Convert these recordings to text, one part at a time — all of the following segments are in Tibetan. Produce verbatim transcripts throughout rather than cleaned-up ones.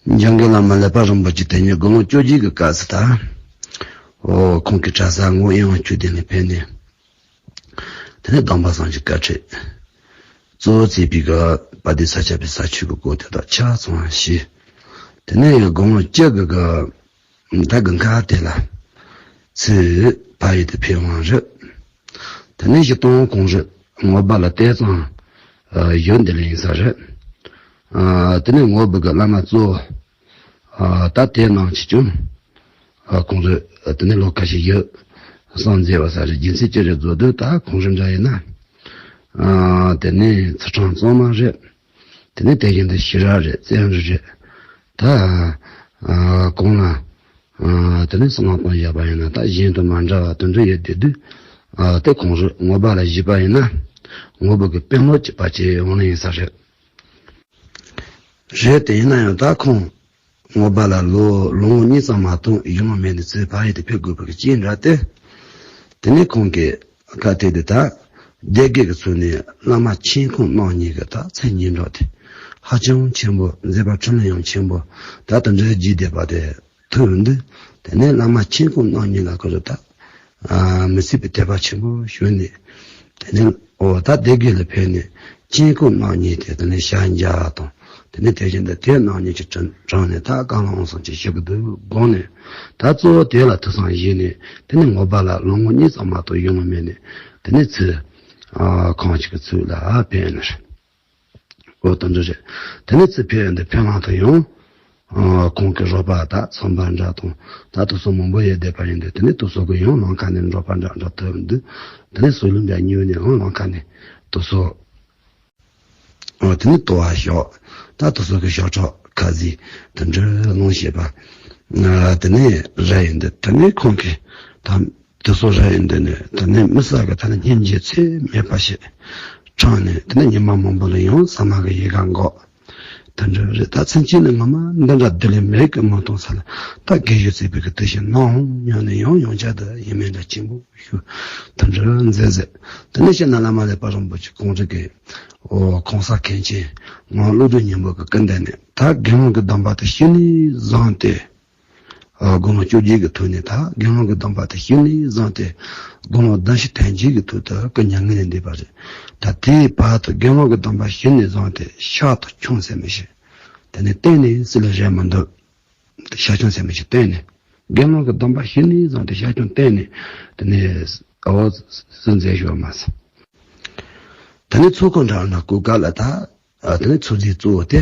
འཇམ་མགོན་བླ་མ་ཀླད་པ་རིན་པོ་ཆེ་དེ་ཉིད་དགུང་ལོ་བཅོ་བརྒྱད་ཀྱི་སྐབས་སུ་ད། ཨོ་ཁོང་གི་གྲྭ་ས་ངོར་དབྱངས་ཆོས་སྡིངས་ལ་ཕེབས་ནས། དེ་ནས་སྡོམ་པ་གསུམ་གྱི་བཀའ་ཁྲིད། གཙོ་བོ་བརྩིས་པའི་གི་དཔལ་ལྡན་ས་སྐྱ་པའི་ས་ཆོས་ཀྱི་སྐོར་དེ་དག་ཆ་ཚང་བ་ཞུས། དེ་ནས་དགུང་ལོ་བཅུ་དགུ་གི་ཟླ་དགུན་ཁ་དེ་ལ་ཚུར་ཕ་ཡུལ་དུ་ཕེབས་འོང་རེད། དེ་ནས་སྤྱིར་བཏང་ཁོང་རང་ངོ་པ་ལ་དེ་ཙམ་ཨ་ཡོད་འདི་ལ་ཡིན་ས་རེད། ཨ་དེ་ནས་ངོ་བོ་གི་བླ་མ་གཙོ་བོ་ཨ་ད་དེ་ནང་ཆེ་ཆུང་ཨ་ཁོང་ཚོས་དེ་ནས་ལོ་ཁ་ཤས་ཡོད་སངས་རྒྱས་པ་ས་རེད། རྒྱུ་མཚན་ཅི་རེད་བཟོ་དུས་ད་ཁོང་རང་འདྲ་ཡིན་ན་ཨ་དེ་ནས་ཚུལ་ཁྲིམས་གཙང་མ་རེད། དེ་ནས་དེ་བཞིན་དུ་ཤེས་རབ་རེད། བཙན་རིས་རེད། ད་ཨ་གང་ལ་ཨ་དེ་ནས་གསང་སྔགས་གཏོང་བཞག་པ་ཡིན་ན་ད་གཞན་དང་མ་འདྲ་བ་དེ་འདྲ་ཡོད་བསྡད་དུས་ཨ་དེ་ཁོང་རང་ངོ་པ་ལ་ཞུས་པ་ཡིན་ན་ངོ་བོ་གི་དཔེ་ལོག་གི་ཕལ་ཆེར་འོང་ནི་ཡིན་ས་རེད། རེད། དེ་ཡིན་ན་ཡང་ད་ཁོང་ངོ་པ་ལ་ལོ་ལོ་ངོ་གཉིས་ཙམ་མ་གཏོགས་ཡོང་མེད་ནས་ཚུར་ཕ་ཡུལ་དུ་ཕེབས་དགོས་པ་གི་རྐྱེན་འདྲ་སྟེ། དེ་ནས་ཁོང་གིས་བཀའ་དེ་དེ་ད་སྡེ་དགེ་གི་ཚུལ་ནས་བླ་མ་མཁྱེན་ཁུངས་རྣམ་གཉིས་ཀྱི་ད་མཚན་ཉིད་འགྲོ་དེ་ཧ་ཅང་ཆེན་པོ། མཛད་པ་འཕྲིན་ལས་ཡང་ཆེན་པོ། ད་དེ་འདྲའི་རྒྱས་བསྡད་པ་དེ་ཐུག་འདུག་དེ་ནས་བླ་མ་མཁྱེན་ཁུངས་རྣམ་གཉིས་ལ་ཁོ་རང་ད་ཨ་མི་སྲིད་པའི་དད་པ་ཆེན་པོ་ཞུས་ནས། དེ་ནས་ཨོ་ད་སྡེ་དགེ་ལ་ཕེབས་ནས་མཁྱེན་ཁུངས་རྣམ་གཉིས་དེ་དེ་ནས་ཞལ་མཇལ་དང་། དེ་ནས་དེ་བཞིན་དུ་དེ་རྣམ་གཉིས་ཀྱི་དྲུང་དྲུང་ནས་ད་བཀའ་སློབ་གསུམ་ཅིག་ཞུ་གི་འདུག་དགོངས་ནས། ད་གཙོ་བོ་དེ་ལ་ཐུགས་བསམ་བཞེས་ནས་དེ་ནས་ངོ་པ་ལ་ལོ་ངོ་གཉིས་ཙམ་མ་གཏོགས་ཡོང་མེད་ནས། དེ་ནས་ཚུར་ཨ་ཁོང་ཅིག་གི་ཚུལ་ལ་ཕེབས་ནས། ཨོ་དེ་འདྲ་རེད། དེ་ནས་ཚུར་ཕེབས་ཡོང་དུས་ཕེབས་ལམ་དུ་ཡང་ཨ་ཁོང་གི་རོགས་པ་དང་ཚོང་པ་འདྲ་དང་ད་དེ་ཚོ་མང་པོ་ཡོད་བསྡད་པ་ཡིན་དུས། དེ་ནས་དེ་ཚོ་གི་ཡང་ལམ་ཁ་ནས་རོགས་པ་འདྲ་འདྲ་ཐུག་འདུག་དེ་ནས་ཟུར་ལུགས་འདྲ་ཉོས་ནས་ཡང་ལམ་ཁ་ནས་དེ་ཚོ་ཨོ་དེ་ནས་ལྟོ་བ་ཞོག་ད་དེ་ཚོ་གི་ཞོགས་ཁྲག་ཁ་ཟས་དེ་འདྲ་ལོངས་བྱེད་པ་ཨ་དེ་ནས་ར་ཡིན་དུས། དེ་ནས་ཁོང་གིས་ད། དེ་ཚོ་ར་ཡིན་དུས་ནས་དེ་ནས་མི་ས་གི་ད་ནི་སྙིང་རྗེ་ཚད་མེད་པ་ཞིག་དྲངས་ནས། དེ་ནས་ཉི་མ་མང་པོ་ལ་ཡང་ཟ་མ་གི་ཡི་གེ་འགོག་དེ་འདྲ་རེད། ད་ཚུན་ཆད་ནས་ངོ་མ་འདི་འདྲ་བདེ་ལེགས་མེད་ཀི་མ་མཐོང་ས་ལ། ད་དགེ་བཤེས་བརྩེགས་པའི་གི་དུས་ཤིག་ནང་ཉོན་ནས་ཡང་ཡང་བསྐྱར་དུ་ཡིད་སྨོན་འདྲ་ཆེན་པོ་ཞུ་དེ་འདྲ་མཛད་མཛད། དེ་ནས་ཕྱིན་ན་བླ་མ་ཀླད་པ་རིན་པོ་ཆེ་ཁོང་རང་གི་ཨོ་གོང་ས་མཁན་ཆེན་ངག་བློ་གྲོས་སྙིང་པོ་གི་སྐུ་མདུན་ནས་ད་དགེ་སློང་གི་སྡོམ་པ་དེ་ཞུས་ནས་བཟུང་སྟེ། ཨ་དགུང་ལོ་བཅོ་བརྒྱད་ཀྱི་ཐོག་ནས་ད་དགེ་སློང་གི་སྡོམ་པ་དེ་ཞུས་ནས་བཟུང་སྟེ། དགུང་ལོ་བདུན་ཅུ་དོན་གཅིག་གི་ཐོག་ཏུ་སྐུ་མྱ་ངན་ལས་འདས་པ་རེད། ད་དེའི་བར་དུ་དགེ་སློང་གི་སྡོམ་པ་ཞུས་ནས་བཟུང་སྟེ་ཤ་དང་ཆང་ཟེར་མི་ཞིག་དེ་ནས་གཏན་ནས་བསྲུབས་ལ་བཞག་མི་འདུག་ཤ་ཆང་ཟེར་མི་ཞིག་གཏན་ནས། དགེ་སློང་གི་སྡོམ་པ་ཞུས་ནས་བཟུང་སྟེ་ཤ་ཆང་གཏན་ནས་དེ་ནས་ཨོ་བསྲུབས་མཛད་ཞོར་མ་ཟད། དེ་ནས་ཚོགས་འཁོར་འདྲ་ན་སྐུ་ག་ལ་ད། ཨ་དེ་ནས་ཚོགས་རྫས་གཙོ་བོ་དེ།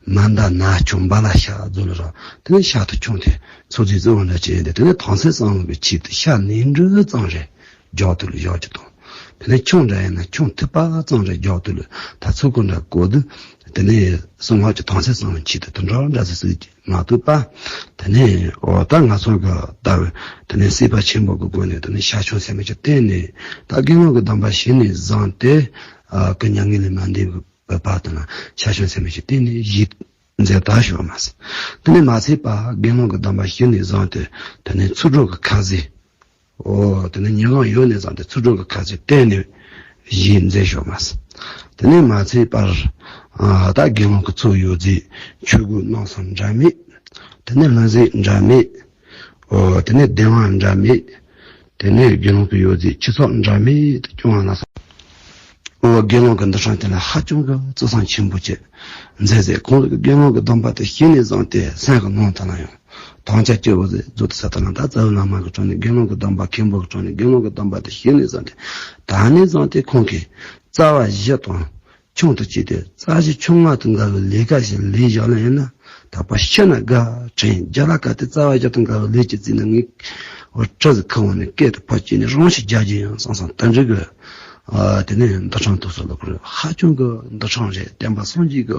མན་དཱ་ན་ཆུ་བ་ལ་ཤ་ཟེར་ལ་ར། དེ་ནས་ཤ་དང་ཆང་དེ་ཚོགས་རྫས་གཙོ་བོ་འདྲ་ཅིག་ཡིན་ཏེ། དེ་ནས་དམ་ཚིག་བསྲུང་བའི་ཆེད་དུ་ཤ་ནས་འབྲུ་ཙམ་རེ་རྒྱག་ཐུབ་ལ་བཞག་རྒྱུ་དང་། དེ་ནས་ཆང་འདྲ་ཡིན་ན་ཆང་ཐུབ་པ་ཙམ་རེ་རྒྱག་ཐུབ་ལ། ད་ཚོགས་འཁོར་འདྲ་བསྐོར་དུས་དེ་ནས་གསང་སྔགས་ཀྱི་དམ་ཚིག་བསྲུང་བའི་ཆེད་དུ་དེ་འདྲ་འདྲ་ཟེར་ཟེར་གྱི་མ་ཐུབ་པ། དེ་ནས་འོ་ད་ང་ཚོ་གི་ལྟ་བུ་དེ་ནས་སྲིད་པ་ཆེན་པོ་གི་སྒོ་ནས་དེ་ནས་ཤ་ཆང་ཟེར་མི་ཅིག་གཏན་ནས། ད་དགེ་སློང་གི་སྡོམ་པ་ཞུས་ནས་བཟུང་སྟེ་ཨ་སྐུ་མྱ་ངན་ལས་མ་འདས་པའི་བར་དུ་ན་ཤ་ཆང་ཟེར་མི་ཅིག་གཏན་ནས་བཞེས་མཛད་ད་ཞོར་མ་ཟད། དེ་ནས་མ་ཚད་པ་དགེ་སློང་གི་སྡོམ་པ་ཞུས་ནས་བཟུང་སྟེ་དེ་ནས་ཚིག་གྲོགས་ཀྱི་ཁ་ཟས། ཨོ་དེ་ནས་ཉིན་གང་ཡོད་ནས་བཟུང་སྟེ་ཚིག་གྲོགས་ཀྱི་ཁ་ཟས་གཏན་ནས་བཞེས་མཛད་ཞོར་མ་ཟད། དེ་ནས་མ་ཚད་པར་ཨ་ད་དགེ་སློང་གི་ཚོགས་ཡོད་རྫས་ཆོས་གོས་རྣམ་གསུམ་འདྲ་མེད། དེ་ནས་ལྷུང་བཟེད་འདྲ་མེད། ཨོ་དེ་ནས་གདན་བ་འདྲ་མེད། དེ་ནས་དགེ་སློང་གི་ཡོད་རྫས་ཁྱུ་ཚོགས་འདྲ་མེད་དུ་སྐྱོང་བ་ལ་སོགས། ཨོ་དགེ་སློང་གི་འདུ་ཁང་དེ་ལ་ཧ་ཅང་གི་བརྩི་སྲུང་ཆེན་པོ་བྱས་མཛད་མཛད། ཁོང་གི་དགེ་སློང་གི་སྡོམ་པ་དེ་ཞུས་ནས་བཟུང་སྟེ་སེམས་ཀྱི་ནང་དུ་ལ་ཡང་དམ་བཅའ་སྐྱེ་བོ་ཟེར་རྫོགས་ཏེ་ས་དེ་ལ་ད་རྩ་བའི་བླ་མ་གི་དྲུང་ནས་དགེ་སློང་གི་སྡོམ་པ་མཁན་པོ་གི་དྲུང་ནས་དགེ་སློང་གི་སྡོམ་པ་དེ་ཞུས་ནས་བཟུང་སྟེ། ད་ནས་བཟུང་སྟེ་ཁོང་གིས་རྩ་བ་བཞི་དང་ཆང་དང་བཅས་ཏེ་རྩ་བཞི་ཆང་ལྔ་དང་འགལ་བའི་ལས་ཀ་ཞིག་ལས་བཞག་ལ་ཡིན་ན། ད་ཕར་ཤི་ན་དགའ་དྲན། རྒྱ་ལ་ཀ་དེ་རྩ་བ་བཞི་དང་འགལ་བའི་ལས་ཀྱི་རྩིས་ནི་ངས་འོ་གྲི་ཟིག་ཁུར་འོང་ནས་སྐེ་དེ་ཕར་བཅད་ནས་རང་ཤི་རྒྱག་རྒྱུ་ཡིན་བསམ་བསམ་དེ་འདྲ་གི། ཨ་དེ་ནས་འདུ་ཁང་དེ་ཚོ་ལ་ཁོ་རང་ཧ་ཅང་གི་འདུ་ཁང་རེད། བསྟན་པ་སངས་རྒྱས་ཀྱི་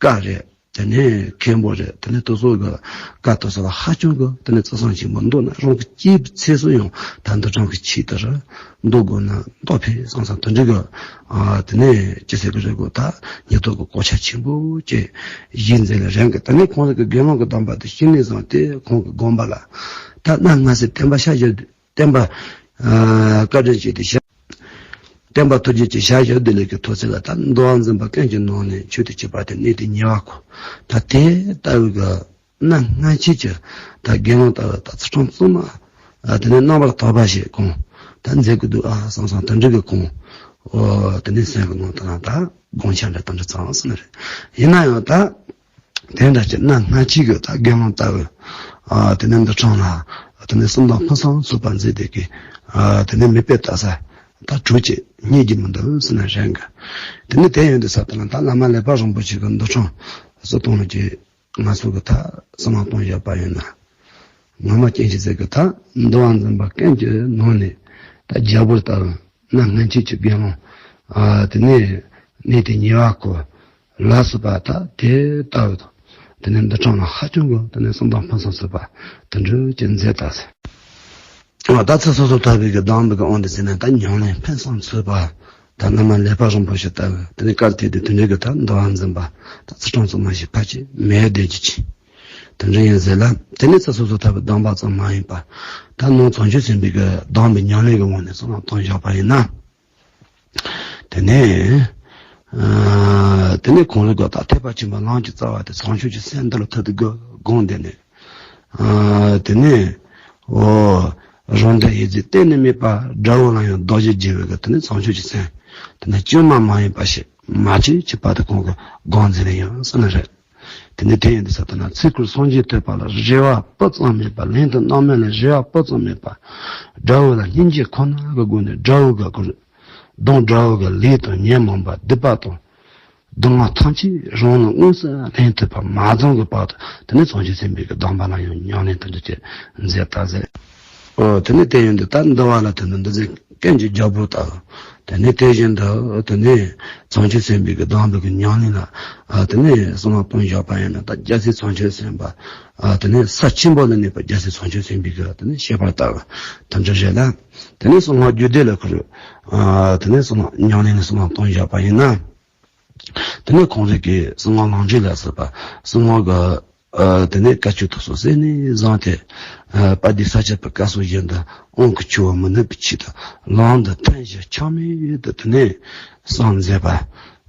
བཀའ་རེད། དེ་ནས་མཁན་པོ་རེད། དེ་ནས་དེ་ཚོ་གི་བཀའ་དེ་ཚོ་ལ་ཧ་ཅང་གི་དེ་ནས་བརྩི་སྲུང་ཆེན་པོ། མདོར་ན་རང་གི་སྐྱེས་པའི་ཚེ་སུ་ཡང་ད་འདུ་ཁང་གི་ཆེད་དུ་ར་འདུ་དགོས་ན་འདུ་ཕོད་བསམ་བསམ་དེ་འདྲ་གི། ཨ་དེ་ནས་ཅི་ཟེར་གི་རེད་གོ། ད་ཉེན་རྟོག་གི་གོ་ཆ་ཆེན་པོ་བྱས་བཞེས་མཛད་ལ་རང་གི། དེ་ནས་ཁོང་རང་གི་དགེ་སློང་གི་སྡོམ་པ་དེ་ཞུས་ནས་བཟུང་སྟེ་ཁོང་གི་དགོན་པ་ལ་ད་གནམ་སྔ་ས་བསྟན་པ་ཤར་བཞག་བསྟན་པ་ཨ་བཀའ་དྲིན་ཆེ་དེ་ཤར། སྟོན་པ་ཐུགས་རྗེ་ཅན་ཞལ་བཞི་བདེ་ལེགས་ཀྱི་ཐུགས་སྲས་ལ་ད་འདུལ་བ་འཛིན་པ་ཀུན་གྱི་ནང་ནས་ཆོས་སྡེ་བཅུ་པ་སྟེ་གནས་བརྟན་ཉེ་བ་སྐོར། ད་དེ་ལྟ་བུའི་གི་གནའ་སྔ་འཆད་ཀྱི་ད་དགེ་སློང་ལྟ་བུ་ད་ཚུལ་ཁྲིམས་གཙང་མ། ཨ་དེ་ནས་རྣམ་པར་དག་པ་ཞིག་གང་ད་མཛད་ཀྱི་འདུག་ཨ་བསམ་བསམ་དེ་འདྲ་གི་གང་། ཨོ་དེ་ནས་སེམས་ཀྱི་ནང་དུ་ན་ད་དགོངས་འཆར་འདྲ་དེ་འདྲ་ཙམ་ཟེར་ནི་རེད། ཡིན་ན་ཡང་ད། དེ་འདྲ་ཅིག་གནའ་སྔ་འཆད་ཀྱི་ད་དགེ་སློང་ལྟ་བུ། ཨ་དེ་ནས་འདུལ་ཁྲིམས་ལ་དེ་ནས་གསུམ་དང་ཕུན་སུམ་ཚོགས་པ་མཛད་དེ་གི། ཨ་དེ་ནས་མི་དཔེ་ལྟ་ས་ད་དྲུག་ཅིག་རྙེད་ཀྱི་མི་འདུག་ཟེར་ན་རན་གི། དེ་ནས་དེ་ཡོད་དུས་ས་དེ་ལ་ད་བླ་མ་ལེགས་པ་རིན་པོ་ཆེ་གི་འདུལ་ཁྲིམས་སུ་གཏོང་ལུགས་ཀྱི་ང་ཚོ་གི་ད་བསམ་བློ་གཏོང་བཞག་པ་ཡིན་ན། ངོ་མ་སྐྱེ་འཆི་ཟེར་གི་ད་འདུལ་བ་འཛིན་པ་ཀུན་གྱི་ནང་ནས་ད་རྒྱལ་པོ་ལྟ་བུ་གནའ་སྔ་འཆད་ཀྱི་དགེ་སློང་། ཨ་དེ་ནས་གནས་བརྟན་ཉེ་བ་སྐོར་ལ་སོགས་པ་ད་དེ་ལྟ་བུ་དང་། དེ་ནས་འདུལ་ཁྲིམས་ལ་ཧ་ཅང་གི་དེ་ནས་གསུམ་དང་ཕུན་སུམ་ཚོགས་པ་དེ་འདྲ་ཅིག་མཛད་ད་ཟེར། ཨ་ད་ཚུལ་སོ་སོར་ཐར་པའི་གི་གདམས་པའི་གི་དབང་དུ་བྱས་ནས་ད་ཉམས་ལེན་ཕུན་སུམ་ཚོགས་པ། ད་བླ་མ་ལེགས་པ་རིན་པོ་ཆེ་ལྟ་བུ་དེ་ནས་བཀའ་ཐེག་དེ་དེ་འདྲའི་གི་ད་འདུལ་བ་འཛིན་པ་ད་ཚུལ་ཁྲིམས་གཙང་མ་ཞིག་ཕལ་ཆེར་མེད་བསྡད་ཀྱི་ཅིག། དེ་འདྲ་ཡིན་ཟེར་ལ། དེ་ནས་ཚུལ་སོ་སོར་ཐར་པའི་གདམས་པ་ཙམ་མ་ཡིན་པར། ད་ནང་བྱང་ཆུབ་སེམས་དཔའི་གི་གདམས་པའི་ཉམས་ལེན་གྱི་ངོས་ནས་བསམ་བློ་གཏོང་བཞག་པ་ཡིན་ན། དེ་ནས། ཨ་དེ་ནས་གོང་རིམ་གྱི་ད་ཐེག་པ་ཆེན་པོ་ལམ་གྱི་རྩ་བ་དེ་བྱང་ཆུབ་ཀྱི་སེམས་འདི་ལ་ཐུག་སྟེ་དགོངས་དགོངས་དེ་ནས། ཨ་དེ་ནས། འོ། རང་འདྲ་ཡིད་བརྗེ་གཏན་ནས་མེད་པ་དགྲ་བོ་ལ་ཡང་བདག་བཞིན་བརྗེ་བའི་གི་དེ་ནས་བྱང་ཆུབ་ཀྱི་སེམས། དེ་ནས་བཅོས་མ་མ་ཡིན་པ་ཞིག་མ་བྱེད་ཅེས་པ་དེ་གོང་གི་དགོངས་འཛིན་ལ་ཡང་གསུངས་ནི་རེད། དེ་ནས་དེ་ཡིན་དུས་ས་དེ་ན་ཚིག་ཀུན་སངས་རྒྱས་ཐོས་པ་ལ་རེ་བ་སྤུ་ཙམ་མེད་པ་ལན་དུ་སྣང་མེད་ལ་རེ་བ་སྤུ་ཙམ་མེད་པ། དགྲ་བོ་ལ་སྙིང་རྗེ་ཁོ་ན་གི་སྒོ་ནས་དགྲ་བོ་གི་སྐུར། གདོང་དགྲ་བོ་གི་ལས་དང་ཉོན་མོངས་པ་སྡིག་པ་དང་། སྡུག་བསྔལ་ཐམས་ཅད་རང་ལ་དངོས་སུ་ལེན་ཐུབ་པ་མ་བྱུང་གི་བར་དུ་དེ་ནས་བྱང་ཆུབ་སེམས་དཔའི་གི་གདམས་པ་ལ་ཡང་ཉམས་ལེན་དུ་འཇུག་ཅེས་མཛད་ད་ཟེར། ཨོ་དེ་ནས་དེ་ཡིན་དུས་ད་འདུལ་བ་ལ་དེ་ནི་འདུལ་འཛིན་ཀུན་གྱི་རྒྱལ་པོ་ལྟ་བུ། དེ་ནས་དེ་བཞིན་དུ་དེ་ནས་བྱང་ཆུབ་སེམས་དཔའི་གི་གདམས་པའི་གི་ཉམས་ལེན་ལ། ཨ་དེ་ནས་བསམ་བློ་གཏོང་བཞག་པ་ཡིན་ན་ད་རྒྱལ་སྲས་བྱང་ཆུབ་སེམས་དཔའ། ཨ་དེ་ནས་ས་ཆེན་པོ་ལ་གནས་པ་རྒྱལ་སྲས་བྱང་ཆུབ་སེམས་དཔའི་གི་དེ་ནས་བཤད་པ་ལྟ་བུ་དེ་འདྲ་རེད་ལ། དེ་ནས་གསང་སྔགས་རྒྱུད་སྡེ་ལ་ཁུར། ཨ་དེ་ནས་བསམ་བློ་ཉམས་ལེན་ལ་བསམ་བློ་གཏོང་བཞག་པ་ཡིན་ན། དེ་ནས་གོང་རིམ་གྱི་གསང་སྔགས་ལམ་འབྲས་ལ་སོགས་པ་གསང་སྔགས་ཀྱི། ཨ་དེ་ནས་བཀའ་ཆོས་ཐོག་སོགས་གསན་ནས་བཟུང་སྟེ། ཨ་དཔལ་ལྡན་ས་སྐྱ་པའི་བཀའ་སྲོལ་བཞིན་དུ་དབང་གི་ཆུ་བོ་མི་ནུབ་པའི་ཆེད་དུ་ལམ་འདི་ཐུན་བཞི་ཆག་མེད་དུ་དེ་ནས་གསུངས་མཛད་པ།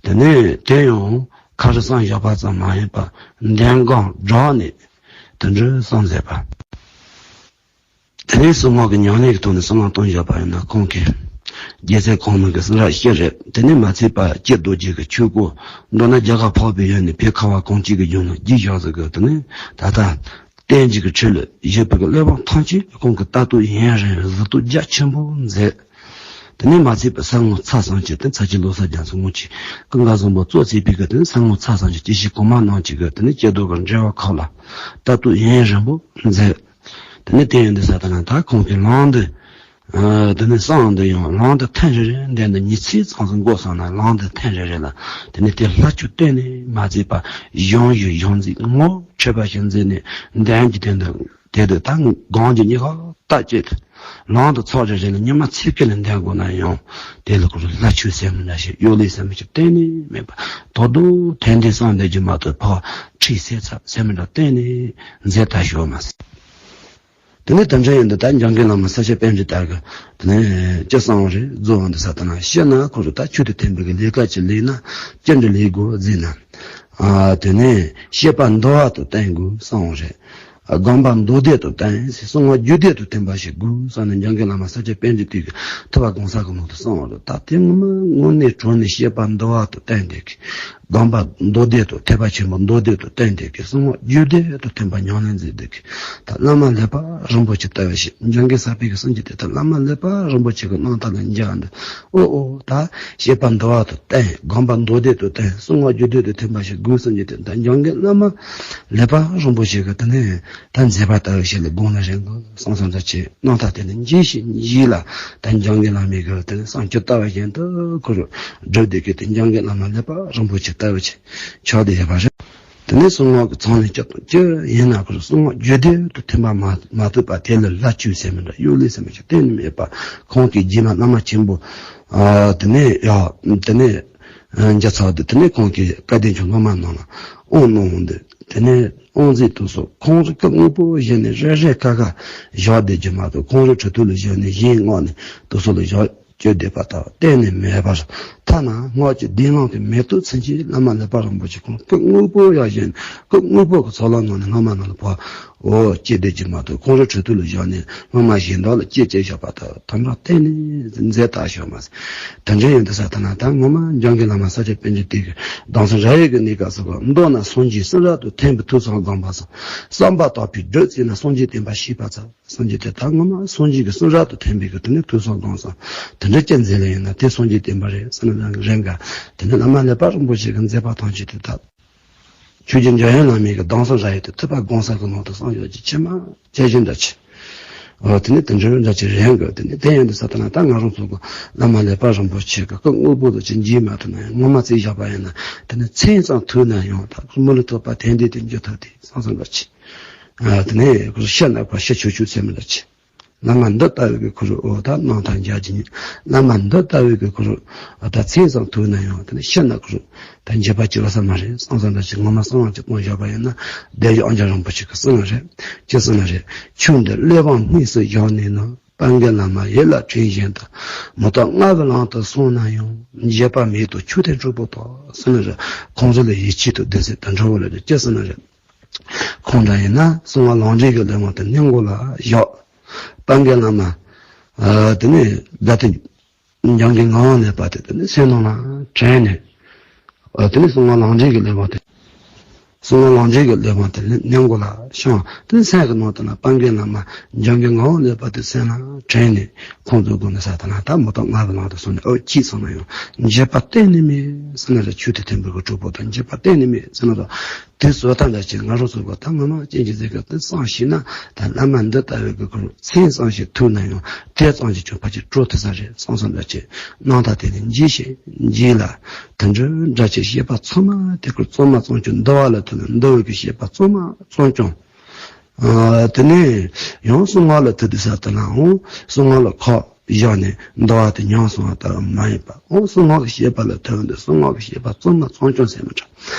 དེ་ནས་དེ་ཡང་ཁ་རུ་གསུངས་བཞག་པ་ཙམ་མ་ཡིན་པར་འདོན་སྒོམ་སྦྱངས་ནས་དེ་འདྲ་གསུངས་མཛད་པ། དེ་ནས་གསང་སྔགས་ཀྱི་ཉམས་ལེན་གྱི་ཐོག་ནས་བསམ་བློ་གཏོང་བཞག་པ་ཡིན་ན་ཁོང་གིས། རྒྱལ་སྲས་གོང་མ་གི་གསུང་རབ་བཞི་རེད། དེ་ནས་མ་ཚད་པ་སྤྱིར་རྡོ་རྗེ་གི་ཆོས་སྐོར། མདོར་ན་རྒྱ་གར་འཕགས་པའི་ཡུལ་ནས་བོད་ཁ་བ་གངས་ཅན་གྱི་ལྗོངས་ལ་རྒྱས་བཞག་ཟིག་གི་དེ་ནས་ད་ལྟ། བསྟན་འགྱུར་གྱི་ཁྲོད་ལ་བཞུགས་པའི་གི་སློབ་དཔོན་ཐམས་ཅད་ཁོང་གིས་ལྟ་རྟོག་ཡུན་རིང་གཟིགས་རྟོག་རྒྱ་ཆེན་པོ་མཛད། དེ་ནས་མ་ཚད་པར་གསང་སྔགས་ཚ་ཟམ་གྱི་དེ་ཚ་གྱི་ལོ་གསར་རྒྱ་མཚོ་སྔོན་གྱི་ཀུན་དགའ་བཟང་པོ་གཙོ་བྱས་པའི་གི་དེ་ནས་གསང་སྔགས་ཚ་ཟམ་གྱི་སྐྱེས་ཆེན་གོང་མ་རྣམས་ཀྱི་གི་དེ་ནས་སྐྱེ་རྡོ་གི་འགྲེལ་པ་ཁག་ལ་ལྟ་རྟོག་ཡུན་རིང་པོ་མཛད། དེ་ནས་དེ་ཡིན་དུས་ས་དེ་ན་ད་ཁོང་གིས་ལམ་འདི། ཨ་དེ་ནས་གསང་འདི་ཡང་ལམ་འདི་ཐུན་རེ་རེ་འདི་འདི་ཉི་ཚེ་ཙམ་ཙམ་འགོར་སོང་ན་ལམ་འདི་ཐུན་རེ་རེ་ལ་དེ་ནས་དེ་ལྷ་ཆོས་བསྟན་ནས་མ་ཚད་པར་གཞུང་བཞི་གཞུང་འཛིན་ངོ་འཕྲོད་པ་ཞིག་འཛིན་ནས་འདོན་གྱི་དོན་དུ་དེ་དུ་ད་སྒོམ་གྱི་ཉེན་ཁ་ད་བཅད་དེ་ལམ་དུ་ཚོགས་རེ་རེ་ལ་ཉི་མ་ཚེ་འཕེལ་ལ་འདོན་དགོས་ན་ཡང་དེ་ལ་ཁོ་རང་ལྷ་ཆོས་ཟེར་མི་འདྲ་ཞིག་གཡོ་ལས་ཟེར་མི་ཞིག་གཏན་ནས་མེད་པ་དོ་དོ་དོན་དེ་གསང་འདོན་གྱི་མ་གཏོགས་ཕར་ཁྲིད་གསོལ་ཚབ་ཟེར་མི་འདྲ་གཏན་ནས་མཛད་ད་ཞོག་མ་ཟེར། དེ་ནས་དེ་འདྲ་ཡིན་དུས་ད་འཇམ་མགོན་བླ་མ་ས་སྐྱ་པཎྜི་ཏ་གིས་དེ་ནས་ཅི་གསུངས་རེད་རྫོགས་འདི་ས་དེ་ན་ཤི་ན་ཁོ་རང་ད་ཆོས་དང་མཐུན་པའི་གི་ལས་ཀ་ཅིག་ལས་ན་ཅི་འདྲ་ལས་དགོས་ཟེར་ན། ཨ་དེ་ནས་བཤད་པ་འདུལ་བ་དང་བསྟེན་དགོས་གསུངས་རེད། སྒོམ་པ་མདོ་སྡེ་དང་བསྟེན་ཟེར་གསང་སྔགས་རྒྱུད་སྡེ་དང་མཐུན་པ་ཞིག་དགོས་གསུངས་ནས་འཇམ་མགོན་བླ་མ་ས་སྐྱ་པཎྜི་ཏ་གིས་ཐུབ་པ་གང་ཟག་གི་ནང་དུ་གསུངས་རེད། ད་དེ་ངོ་མ་དངོས་གནས་དྲང་གནས་བཤད་པ་འདུལ་བ་དང་བསྟེན་དེ་གི་སྒོམ་པ་མདོ་སྡེ་དང་ཐེག་པ་ཆེན་པོ་མདོ་སྡེ་དང་བསྟེན་དེ་གི་གསང་སྔགས་རྒྱུད་སྡེ་དང་མཐུན་པ་ཉམས་ལེན་མཛད་དེ་གི་ད་བླ་མ་ལེགས་པ་རིན་པོ་ཆེ་ལྟ་བུ་ཞིག་འཇམ་མགོན་ས་པཎ་གྱི་གསུང་གི་དེ་ལྟར་བླ་མ་ལེགས་པ་རིན་པོ་ཆེ་གི་རྣམ་ཐར་ལ་མཇལ་འདི། ཨོ་ཨོ་ད་བཤད་པ་འདུལ་བ་དང་བསྟེན་སྒོམ་པ་མདོ་སྡེ་དང་བསྟེན་གསང་སྔགས་རྒྱུད་སྡེ་དང་མཐུན་པ་ཞིག་དགོས་གསུང་གི་དེ་ད་འཇམ་མགོན་བླ་མ་ལེགས་པ་རིན་པོ་ཆེ་གི་དེ་ནས་ད་མཛད་པ་ལྟ་བུ་ཞིག་ལ་དགོངས་ན་རེ་དགོས་གསུང་གསུང་ཚར་ཆེ་རྣམ་ཐར་དེ་ནས་མཇལ་ཞིག་མཇལ་ལ་ད་འཇམ་མགོན་བླ་མའི་གི་དེ་ནས་གསུང་ཆོས་ལྟ་བུ་བཞིན་དུ་ཁོ་རུ་སྒྲུབ་བསྡད་ཀྱི་དེ་འཇམ་མགོན་བླ་མ་ལེགས་པ་རིན་པོ་ཆེ་ལྟ་བུ་ཆེ་ཆགས་བསྡད་ཡོད་པ་རེད། དེ་ནས་གསང་སྔགས་ཀྱི་ཚོགས་ནི་སྤྱི་དང་སྤྱི་ཡིན་ན་ཁོ་རུ་གསང་སྔགས་རྒྱུད་སྡེ་དང་མཐུན་པ་མ་མ་ཐུབ་པ་དེ་ལ་ལྷ་ཆོས་ཟེར་མི་འདྲ་གཡོ་ལས་ཟེར་མི་ཞིག་གཏན་ནས་མེད་པ་ཁོང་གི་རྗེས་མ་བླ་མ་ཆེན་པོ། ཨ་དེ་ནས་ཡ་དེ་ནས་ཨ་འཇའ་ཚ་བ་དེ་དེ་ནས་ཁོང་གི་བཀའ་བསྟན་གྱི་སློབ་མ་རྣམས་ལ་དབང་གནང་འོང་དུས་དེ་ནས་དབང་རྩིས་དུ་སོགས་ཁོང་རུ་སྐབས་དངོས་པོ་བཞིན་ནས་རེ་རེ་ཁ་ཁ་བཞག་བསྡད་རྒྱུ་མ་གཏོགས་ཁོང་རུ་གྲུབ་ཐོབ་ལ་བཞག་ནས་གཞན་མངགས་ནས་དུ་སོགས་ལ་བཞག་སྤྱོད་བསྡད་པ་དག་གཏན་ནས་མེད་པར། ཐ་ན་སྔགས་ཀྱི་བདེན་ལམ་གྱི་མེ་ཏོག་ཚུན་ཆད་བླ་མ་ལེགས་པ་རིན་པོ་ཆེ་ཁོང་སྐུ་དངོས་པོ་ཡང་བཞེངས། སྐུ་དངོས་པོ་གི་ཚོགས་ལམ་ནང་ནས་སྔ་མ་ནང་ལ་བབས། འོ་སྐྱེ་བསྡད་ཀྱི་མ་གཏོགས་ཁོང་རང་གྲུབ་ཐོབ་ལ་བཞག་ནས་སྔ་མ་གཞན་དག་ལ་སྐྱེ་སྐྱེ་བཞག་པ་དག་དམ་བཅའ་གཏན་ནས་འཛད་ལྟ་བཞག་མ་ཟད། དེ་འདྲ་ཡིན་དུས་ས་ཐ་ན་ད་ངོ་མ་འཇམ་མགོན་བླ་མ་ས་སྐྱ་པཎ་ཆེན་དེ་གི་གདམས་ས་ར་ཡི་གི་གནས་སྐབས་སུ་གི་མདོར་ན་སངས་རྒྱས་གསུང་རབ་ཏུ་ཐིམ་པའི་ཐོས་བསམ་སྒོམ་པ་སོགས་བསམ་པ་དག་པའི་སྒྲུབ་བྱེད་ན་སངས་རྒྱས་བསྟན་པ་ཤེས་པ་ཙམ། སངས་རྒྱས་དེ་ད་ངོ་མ་སངས་རྒྱས་ཀྱི་གསུང་རབ་ཏུ་ཐིམ་པའི་གི་དེ་ནི་ཐོས་བསམ་སྒོམ་བསམ་དེ་འདྲ་ཅན་མཛད་ལེ་ཡིན་ན་དེ་སངས་རྒྱས་བསྟན་པ་རེད་ཟེར་ན་རང་གི་རེད་འགའ། དེ་ནི་བླ་མ་ལེགས་པ་རིན་པོ་ཆེ་གི་མཛད་པ་ཐམས་ཅད་དེ་ད་ཆོས་རྗེ་འཇམ་དབྱངས་བླ་མའི་གི་གདམས་ས་ར་ཡི་དེ་ཐུབ་པ་སྒོམ་ས་གི་ནང་དུ་གསུངས་ཡོད་ཀྱི་ཆེ་མ་ཆེ་བཞིན་འདྲ་ཆེ། འོ་དེ་ནི་དེ་འདྲ་འདྲ་ཆེ་རེད་འགའ། དེ་ནི་དེ་ཡིན་དུས་ས་ད་ན་ད་ང་རང་ཚོ་གི་བླ་མ་ལེགས་པ་རིན་པོ་ཆེ་གི་སྐུ་དངོས་པོ་དུ་ཅི་འཇིག་མ་ཐུབ་ན་ཡང་ངོ་མ་བརྩིས་བཞག་པ་ཡིན་ན་དེ་ནི་མཚན་ཙམ་ཐོས་ན་ཡང་ད་མི་ལ་ཐོབ་པ་དེ་འདྲ་དེ་འགྱུར་ཐུབ་དེ་སང་སང་འདྲ་ཆེ། ཨ་དེ་ནས་ཁོ་ཤི་ན་ཁོ་ཤི་ཆོག་ཆོག་ཟེར་མི་འདྲ་ཆེ། བླ་མ་འདི་ལྟ་བུའི་གི་ཁོ་རུ་འོ་ད་སྣང་མཐའ་འཇའ་གྱི་ཉིད། བླ་མ་འདི་ལྟ་བུའི་གི་ཁོ་རུ་འོ་ད་མཚན་ཙམ་ཐོས་ན་ཡང་དེ་ནས་ཤི་ན་ཁོ་རུ་ད་འགྱོད་པ་སྐྱེ་བ་ས་མ་རེད། སང་སང་འདྲ་ཆེ། ངོ་མ་སང་ལམ་གྱི་སྟོང་བཞག་པ་ཡིན་ན་བདེ་བའི་ཨང་རྒྱ་རིན་པོ་ཆེ་གི་གསུང་རེད། ཅི་གསུང་རེད། ཆོས་འདི་གླེགས་བམ་དངོས་སུ་བཞག་ནས་ནི། པཎ་ཀའི་བླ་མ་ཡིད་ལ་དྲན་བཞིན་དུ། མུ་སྟེགས་ལྔ་པའི་ལམ་དུ་སོང་ན་ཡང་། འགྱོད་པ་མེད་དོ་ཆོས་དེ་གྲུབ་པོ་དག་ཟེར་ནི་རེད། ཁོང་ཚོ་ལ་ཡིད་ཆེས་དང་གདུང་སེམས་དང་འདྲ་བོ་ལ་རེད་ཅེས་ཟེར་ནི་རེད། ཁོང་འདྲ་ཡིན་ན་གསང་བ་ལམ་འབྲས་ཀྱི་གླེགས་བམ་དེ་སྙིང་མགོ་ལ་བཞག་པཎ་ཀའི་བླ་མ། ཨ་དེ་ནས་ད་ལྟ་འཇམ་མགོན་ངག་དབང་ནས་པ་དེ་དེ་ནས་སེམས་ནང་ལ་དྲན་ནས། ཨ་དེ་ནས་གསང་བ་ལམ་འབྲས་ཀྱི་གླེགས་བམ་དེ། གསང་བ་ལམ་འབྲས་ཀྱི་གླེགས་བམ་དེ་སྙིང་མགོ་ལ་བཞག་དེ་ནས་སེམས་ཀྱི་ནང་དུ་ན་པཎ་ཀའི་བླ་མ་འཇམ་མགོན་ངག་དབང་ནས་པ་དེ་སེམས་ལ་དྲན་ནས་ཁོང་ཚོའི་སྒོ་ནས་ས་དེ་ན་ད་མུ་སྟེགས་ལྔ་པའི་ལམ་དུ་སོང་ནས་ཨོ་ཅི་སོང་ན་ཡང་འགྱོད་པ་གཏན་ནས་མེད་ཟེར་ན་རེད། ཆོས་དེ་ཐིམ་པའི་གི་གྲོགས་པོ་དང་འགྱོད་པ་གཏན་ནས་མེད་ཟེར་ན་རེད། དེ་བཟོ་ལྟ་འདྲ་ཅིག་ང་རང་ཚོ་གི་ད་ངོ་མ་ཅན་གྱི་ཟེར་གི་དེ་བསམ་ཤེས་ན་ད་བླ་མ་འདི་ལྟ་བུའི་གི་ཁོ་མཚན་ཙམ་ཞིག་ཐོས་ན་ཡང་དེ་ཙམ་གྱིས་ཀྱང་ཕལ་ཆེར་གྲོལ་ཐུབ་ས་རེད་བསམ་བསམ་འདྲ་ཅིག་སྣང་མཐའ་དེ་ནི་འཇིགས་ཤིང་འཇིགས་ལ་དེ་འདྲ་འདྲ་ཅིག་བཤད་པ་ཚང་མ་དེ་ཁོ་གཙང་མ་གཙང་རྐྱང་འདུལ་བ་ལ་ཐོས་ན་འདུལ་བའི་གི་བཤད་པ་གཙང་མ་གཙང་རྐྱང་། ཨ་དེ་ནས་ཡང་གསང་སྔགས་ལ་ཐོས་དུས་ས་དེ་ན་འོང་གསང་སྔགས་ལ་ཁོག་བཞག་ནས་འདུལ་བ་དེ་ཉམས་སོང་བ་ལྟར་མ་ཡིན་པ། འོ་གསང་སྔགས་ཀྱི་བཤད་པ་ལ་ཐོས་འདི་གསང་སྔགས་ཀྱི་བཤད་པ་གཙང་མ་གཙང་རྐྱང་ཟེར་མི་འདྲ།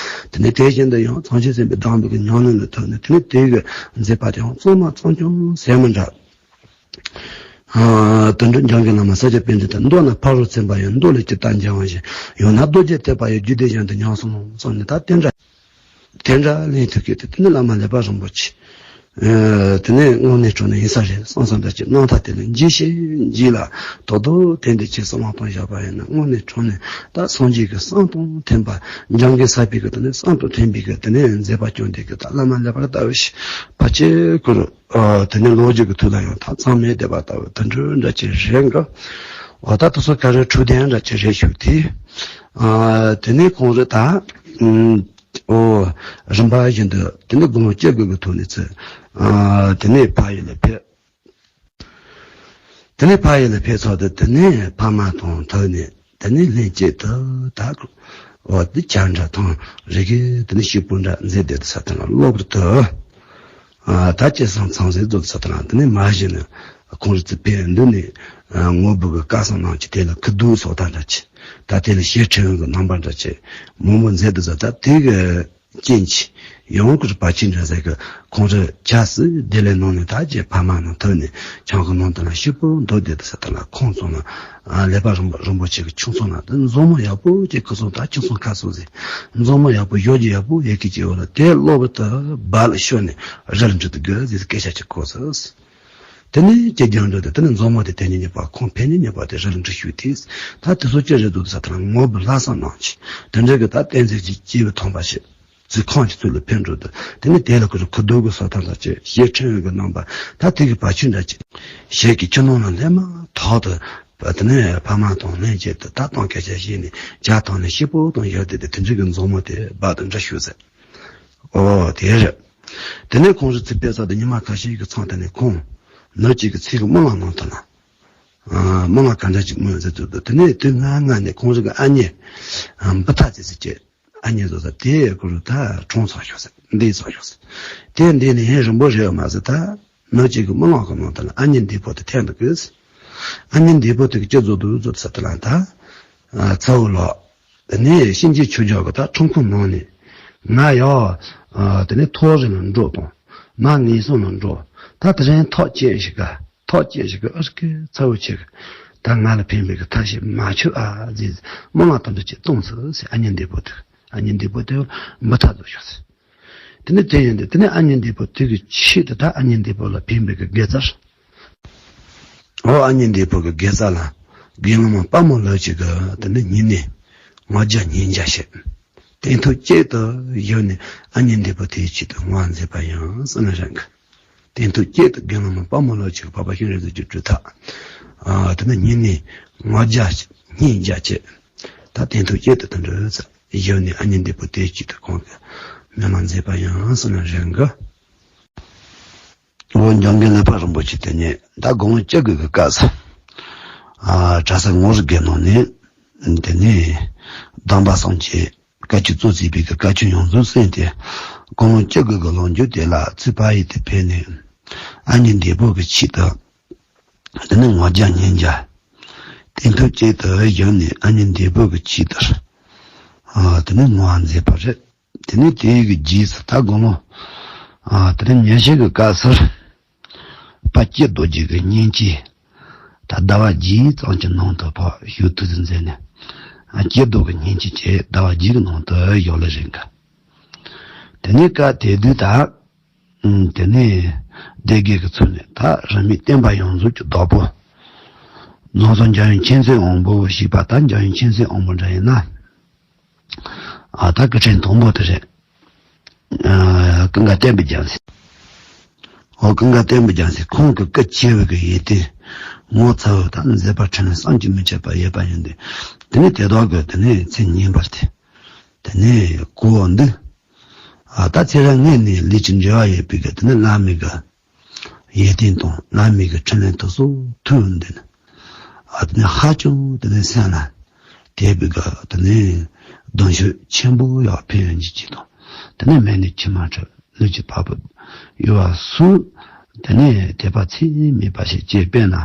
དེ་ནས་དེ་བཞིན་དུ་ཡང་མཚན་ཅན་སེམས་དཔའི་གདམས་པའི་གི་ཉམས་ལེན་ལ་ཐོས་ནས་དེ་ནས་དེའི་གི་མཛད་པ་དེ་ཡང་གཙང་མ་གཙང་རྐྱང་ཟེར་མི་འདྲ། ཨ་དོན་གྲུབ་འཇམ་མགོན་བླ་མ་ས་སྐྱ་པཎ་ཆེན་དེ་མདོར་ན་ཕ་རོལ་ཕྱིན་པ་ཡི་མདོ་ལས་ཇི་ལྟར་འཇལ་བ་བཞིན། ཡང་ན་རྡོ་རྗེ་ཐེག་པ་ཡི་རྒྱུད་སྡེ་བཞིན་དུ་ཉམས་སོང་གསུངས་ནས་ད་དེ་འདྲ། དེ་འདྲ་ལན་ཐུབ་ཀྱི་དེ་དེ་ནི་བླ་མ་ལེགས་པ་རིན་པོ་ཆེ། ཨ་དེ་ནས་དངོས་གནས་དྲང་གནས་ཡིན་ས་རེད་བསམ་བསམ་འདྲ་ཅིག་སྣང་མཐའ་དེ་ལ་འཇིགས་ཤིང་འཇིགས་ལ་དོ་དོ་དེ་འདི་ཅིག་བསམ་བློ་གཏོང་བཞག་པ་ཡིན་ན་དངོས་གནས་དྲང་གནས་ད་སངས་རྒྱས་ཀྱི་གསུང་དང་མཐུན་པ་འཇམ་མགོན་ས་པའི་གི་དེ་ནས་གསུང་དང་མཐུན་པའི་གི་དེ་ནས་མཛད་པ་སྐྱོང་དེ་གི་ད་བླ་མ་ལེགས་པར་ལྟ་བུ་ཞིག་ཕལ་ཆེར་ཁོ་རུ་ཨ་དེ་ནས་ལོ་རྒྱུས་ཀྱི་ཐོག་ལ་ཡང་ད་ཚང་མེད་བསྡད་པ་ལྟ་བུ་དེ་འདྲ་འདྲ་ཅིག་རེད་འགའ། འོ་ད་དེ་ཚོ་ག་རེ་འཕྲོད་བསྟེན་འདྲ་ཅིག་རེད་ཞུ་དེ། ཨ་དེ་ནས་ཁོང་རུ་ད། ཨོ། རིམ་པ་བཞིན་དུ་དེ་ནས་དགུང་ལོ་བཅུ་དགུ་གི་ཐོག་ནས་ཚུར། ཨ་དེ་ནས་ཕ་ཡུལ་ལ་ཕེབས། དེ་ནས་ཕ་ཡུལ་ལ་ཕེབས་ཚར་དུས་དེ་ནས་ཕ་མ་དང་ཐུག་ནས་དེ་ནས་ལྷན་ཅིག་ཏུ་ད། ཨོ་དེ་བྱ་འདྲ་ཐང་རེ་གི་དེ་ནས་ཤི་སྤོ་འདྲ་མཛད་དེ་དུ་ས་དེ་ན་གློ་བུར་དུ། ཨ་ད་ཅི་སང་ཚང་ཟེར་རྫོགས་ས་དེ་ན་དེ་ནས་མ་གཞི་ནས་ཁོང་རི་ཚུར་ཕེབས་འདུག་ནས་ངོ་བོ་གི་བཀའ་གསུང་གནང་ཅི་དེ་ལ་ཁུ་བསྡུ་སོགས་དང་འདྲ་ཅི། ད་དེ་ལ་ཞེ་ཁྲེལ་ཡོད་གི་རྣམ་པ་འདྲ་ཅི། མང་པོ་མཛད་དུ་ཟ་ད་དེ་གི་རྐྱེན་གྱིས་ཡང་ཁུར་བ་ཅི་འདྲ་ཟེར་གི་ཁོང་ཚོས་ཇ་སི་དེ་ལས་ནང་ནས་ད་རྗེས་ཕ་མ་ནང་ཐོན་ནས་ཆང་གི་ནང་དུ་ན་ཤི་པོ་འདུག་བསྡད་དུ་ཟ་ད་ལ་ཁོང་ཚོ་ན་ལེགས་པ་རིན་པོ་རིན་པོ་ཆེ་གི་ཁྱུང་ཚོ་ན་དེ་མཛོ་མོ་ཡག་པོ་ཅིག་ཁུ་སོང་ད་ཁྱུང་སོང་ཁ་སོང་ཟེར། མཛོ་མོ་ཡག་པོ་ཡོད་ཀྱི་ཡོད་ཀྱི་ཡོད་ལ་དེ་གློ་བུར་དུ་སྦ་ལ་ཤོར་ནས་རལ་འགྲོ་དུ་དགོས་ཟེར་སྐད་ཆ་ཅིག་གོ་སོང་། དེ་ནས་ཁྱེད་རྒྱང་འགྲོ་དེ་དེ་ནས་མཛོ་མོ་དེ་དེ་ཉིད་ཉིད་པ་ཁོང་ཕན་ཉིད་ཉིད་པ་དེ་རལ་འགྲོ་ཞུས་ཏེ། ད་དེ་ཚོ་ཅི་རེད་འདུག་ས་དང་ངོ་བོ་ལྷག་བསམ་གནང་ཅི། དེ་འདྲ་གི་ད་བསྟན་འཛིན་གྱི་སྐྱེས་བུ་ཐོན་པ་ཞིག་ཚུལ་ཁོང་གི་ཚུལ་ལ་ཕན་འགྲོ་དུ་དེ་ནས་དེ་ལ་ཁུ་རུ་ཁུ་རྡོ་གི་སོ་ཐར་ལ་ཅི་ཞེ་ཁྲེལ་ཡོད་གི་རྣམ་པ་ད་དེ་གི་བ་ཆུ་འདྲ་ཅི། ཞེ་གི་ཁྱི་ནང་ལ་ལྷན་མ་ཐོག་ཏུ་དེ་ནས་ཕ་མ་དང་ལྷན་བཅས་དུ་ད་དང་སྐད་ཆ་བཤད་ནས་ཇ་བཏང་ནས་ཤི་པོ་དང་ཡོད་དེ་དེ་དེ་འདྲ་གི་མཛོ་མོ་དེ་སྦ་དང་འདྲ་ཞུ་ཟེར། ཨོ་དེ་རེད། དེ་ནས་ཁོང་ཚོ་ཚེ་ཕེབས་ས་དེ་ཉི་མ་ཁ་ཤས་ཀྱི་མཚམས་དེ་ནས་ཁོང་ནུབ་གཅིག་གི་ཚེ་གི་རྨི་ལམ་ནང་དུ་ན། ཨ་རྨི་ལམ་ག་འདྲ་ཅིག་རྨི་ཟེར་དུས་དེ་ནས་དུས་སྔ་སྔ་ནས་ཁོང་ཚོ་གི་ཨ་མྱེས་ཨ་འབུ་ཐག་ཅེས་ཟེར་གྱི་ཨ་མྱེས་ཚོ་ས་དེ་ཁོ་རུ་ད་གྲོངས་ཚར་ཤོག་ཟེར་འདས་ཚར་ཤོག་ཟེར། དེ་འདས་ནས་ཧེ་རིང་པོ་རེད་མ་ཟེར་ད་ནུབ་གཅིག་གི་རྨི་ལམ་གི་ནང་དུ་ན་ཨ་མྱེས་འདས་པོ་དེ་ཐེངས་འདུག་གི། ཨ་མྱེས་འདས་པོ་དེ་གི་ཅི་བཟོ་འདུག་བཟོ་ས་དེ་ལ་ད་ཚ་བོ་ལོག་དེ་ནས་གཤིན་རྗེ་ཆོས་རྒྱལ་གྱི་ད་ཁྲོམ་ཁོངས་ནང་ནས་ང་ཡང་དེ་ནས་ཐོག་རི་ལ་འགྲོ་དང་མ་ངན་སོང་ལ་འགྲོ། ད་དེ་རིང་ཐག་བཅད་ཞིག་ག་ཐག་བཅད་ཞིག་ག་ཨ་རི་ཀའི་ཚ་བོ་ཆེ་གི་ ད་ང་ལ་ཕན་པའི་གི་ཐབས་ཤིག་མ་བྱུང་ཨ་ཟེར། མི་མང་དུ་འདྲ་ཅིག་གཏོང་ཚུལ་ཟེར། ཨ་མྱེས་འདས་པོ་དེ། ཨ་མྱེས་འདས་པོ་དེ་མི་ཐག་རྫོགས་ཤོག་ཟེར། དེ་ནས་དེ་ཡིན་དུས་དེ་ནས་ཨ་མྱེས་འདས་པོ་དེ་གི་ཆེད་དུ་ད་ཨ་མྱེས་འདས་པོ་ལ་ཕན་པའི་གི་དགེ་རྩར། འོ་ཨ་མྱེས་འདས་པོ་གི་དགེ་རྩ་ལ་དགེ་སློང་མ་དཔའ་མོ་ལ་ཅིག་གི་དེ་ནས་ཉིན་ནས་ལྔ་བརྒྱ་ཉིས་བརྒྱ་བྱེད། དེ་ཐུགས་བསྐྱེད་དུ་ཡོད་ནས་ཨ་མྱེས་འདས་པོ་དེའི་ཆེད་དུ་ངོ་མཛད་པ་ཡང་བསོད་ནམས་རང་གི། དེ་ཐུགས་བསྐྱེད་དུ་དགེ་སློང་མ་དཔའ་མོ་ལ་ཅིག་འཕགས་པ་སྤྱན་རས་གཟིགས་ཀྱི་སྤྲུལ་ཐག་ཨ་དེ་ནས་ཉིན་ནས་ལྔ་བརྒྱ་ཉིས་བརྒྱ་བྱེད། ད་དེ་ཐུགས་བསྐྱེད་དུ་དེ་འདྲ་ཡོད་ནས་ཨ་མྱེས་འདས་པོ་དེའི་ཆེད་དུ་ཁོང་གིས་སྨོན་ལམ་མཛད་པ་ཡང་བསོད་ནམས་རང་གི། འོ་འཇམ་མགོན་ཀླད་པ་རིན་པོ་ཆེ་དེ་ནས་ད་དགུང་ལོ་བཅུ་དགུ་གི་སྐབས་སུ། ཨ་གྲྭ་ས་ངོ་རིས་བརྒྱད་ནང་ནས་དེ་ནས་སྡོམ་པ་གསུམ་གྱི་བཀའ་ཆོས་གཙོ་བྱས་པའི་གི་བཀའ་ཆོས་ཡོངས་རྫོགས་གསན་ཏེ། དགུང་ལོ་བཅུ་དགུ་གི་ལོ་མཇུག་དེ་ལ་ཚེ་འཕགས་ཡུལ་དུ་ཕེབས་ནས་ཨ་མྱེས་འདས་པོ་གི་ཆེད་དུ་དེ་ནས་ལྔ་བརྒྱ་ཉིས་བརྒྱ་དེ་ཐུགས་བསྐྱེད་དུ་ཡོད་ནས་ཨ་མྱེས་འདས་པོ་གི་ཆེད་དུ་ཨ་དེ་ནས་ངོ་མཛད་པ་རེད། དེ་ནས་དེའི་གི་རྗེས་སུ་ད་དགུང་ལོ། ཨ་དེ་ནས་ཉི་ཤུ་གི་སྐབས་སུ། དཔལ་སྐྱིད་རྡོ་རྗེ་གི་བསྙེན་ཆས། ད་ཟླ་བ་བརྒྱད་ཙམ་གྱི་ནང་དུ་ཕར་ཞུ་ཐུགས་སུ་མཛད་ནས། ཨ་སྐྱིད་རྡོ་གི་བསྙེན་ཆས་བཅས་ཟླ་བ་བརྒྱད་ཀྱི་ནང་དུ་ཡོད་ལེ་རེད་ག། དེ་ནས་སྐབས་དེ་དུས་ད། ཨུམ་དེ་ནས་སྡེ་དགེ་གི་ཚུལ་ནས་ད་རིས་མེད་བསྟན་པ་ཡོངས་རྫོགས་ཀྱི་བདག་པོ། རྫོང་སར་འཇམ་དབྱངས་མཁྱེན་བརྩེ་དབང་པོ་ཞེས་པ་ད་འཇམ་དབྱངས་མཁྱེན་བརྩེ་དབང་པོ་འདྲ་ཡིན་ན། ཨ་ད་སྐུ་ཕྲེང་དང་པོ་དེ་རེད། ཨ་ཀུན་དགའ་བསྟན་པའི་རྒྱལ་མཚན། འོ་ཀུན་དགའ་བསྟན་པའི་རྒྱལ་མཚན་ཁོང་གི་སྐུ་ཆེ་བའི་གི་ཡིད་བརྟན་ངོ་མཚར་བའི་ད་མཛད་པ་འཕྲིན་ལས་བསམ་གྱིས་མི་ཁྱབ་པ་ཡོད་པ་ཡིན་ཏེ། དེ་ནས་དེ་དག་གི་དེ་ནས་མཚན་སྙན་པར་ཏེ། དེ་ནས་གོ་འདི། ཨ་ད་ཚེ་རབས་སྔོན་ནས་ལུས་ཀྱི་འབྲེལ་བ་ཡོད་པའི་གི་དེ་ནས་བླ་མའི་གི་ཡིད་བརྟན་དང་བླ་མའི་གི་འཕྲིན་ལས་དེ་ཚོ་ཐོས་འདི་ནི། ཨ་དེ་ནས་ཧ་ཅང་དེ་ནས་སེམས་ལ་དད་པའི་གི་དེ་ནས་གདུང་ཤུགས་ཆེན་པོ་ཡང་འཕེལ་ཡོང་གི་ཅིག་དང་། དེ་ནས་མལ་ནས་མཆི་མ་འཁྲུད། ལུས་ཀྱི་བ་སྤུ་གཡོ་བ་སོགས། དེ་ནས་དད་པ་ཚད་མེད་པ་ཞིག་སྐྱེས། དཔེར་ན།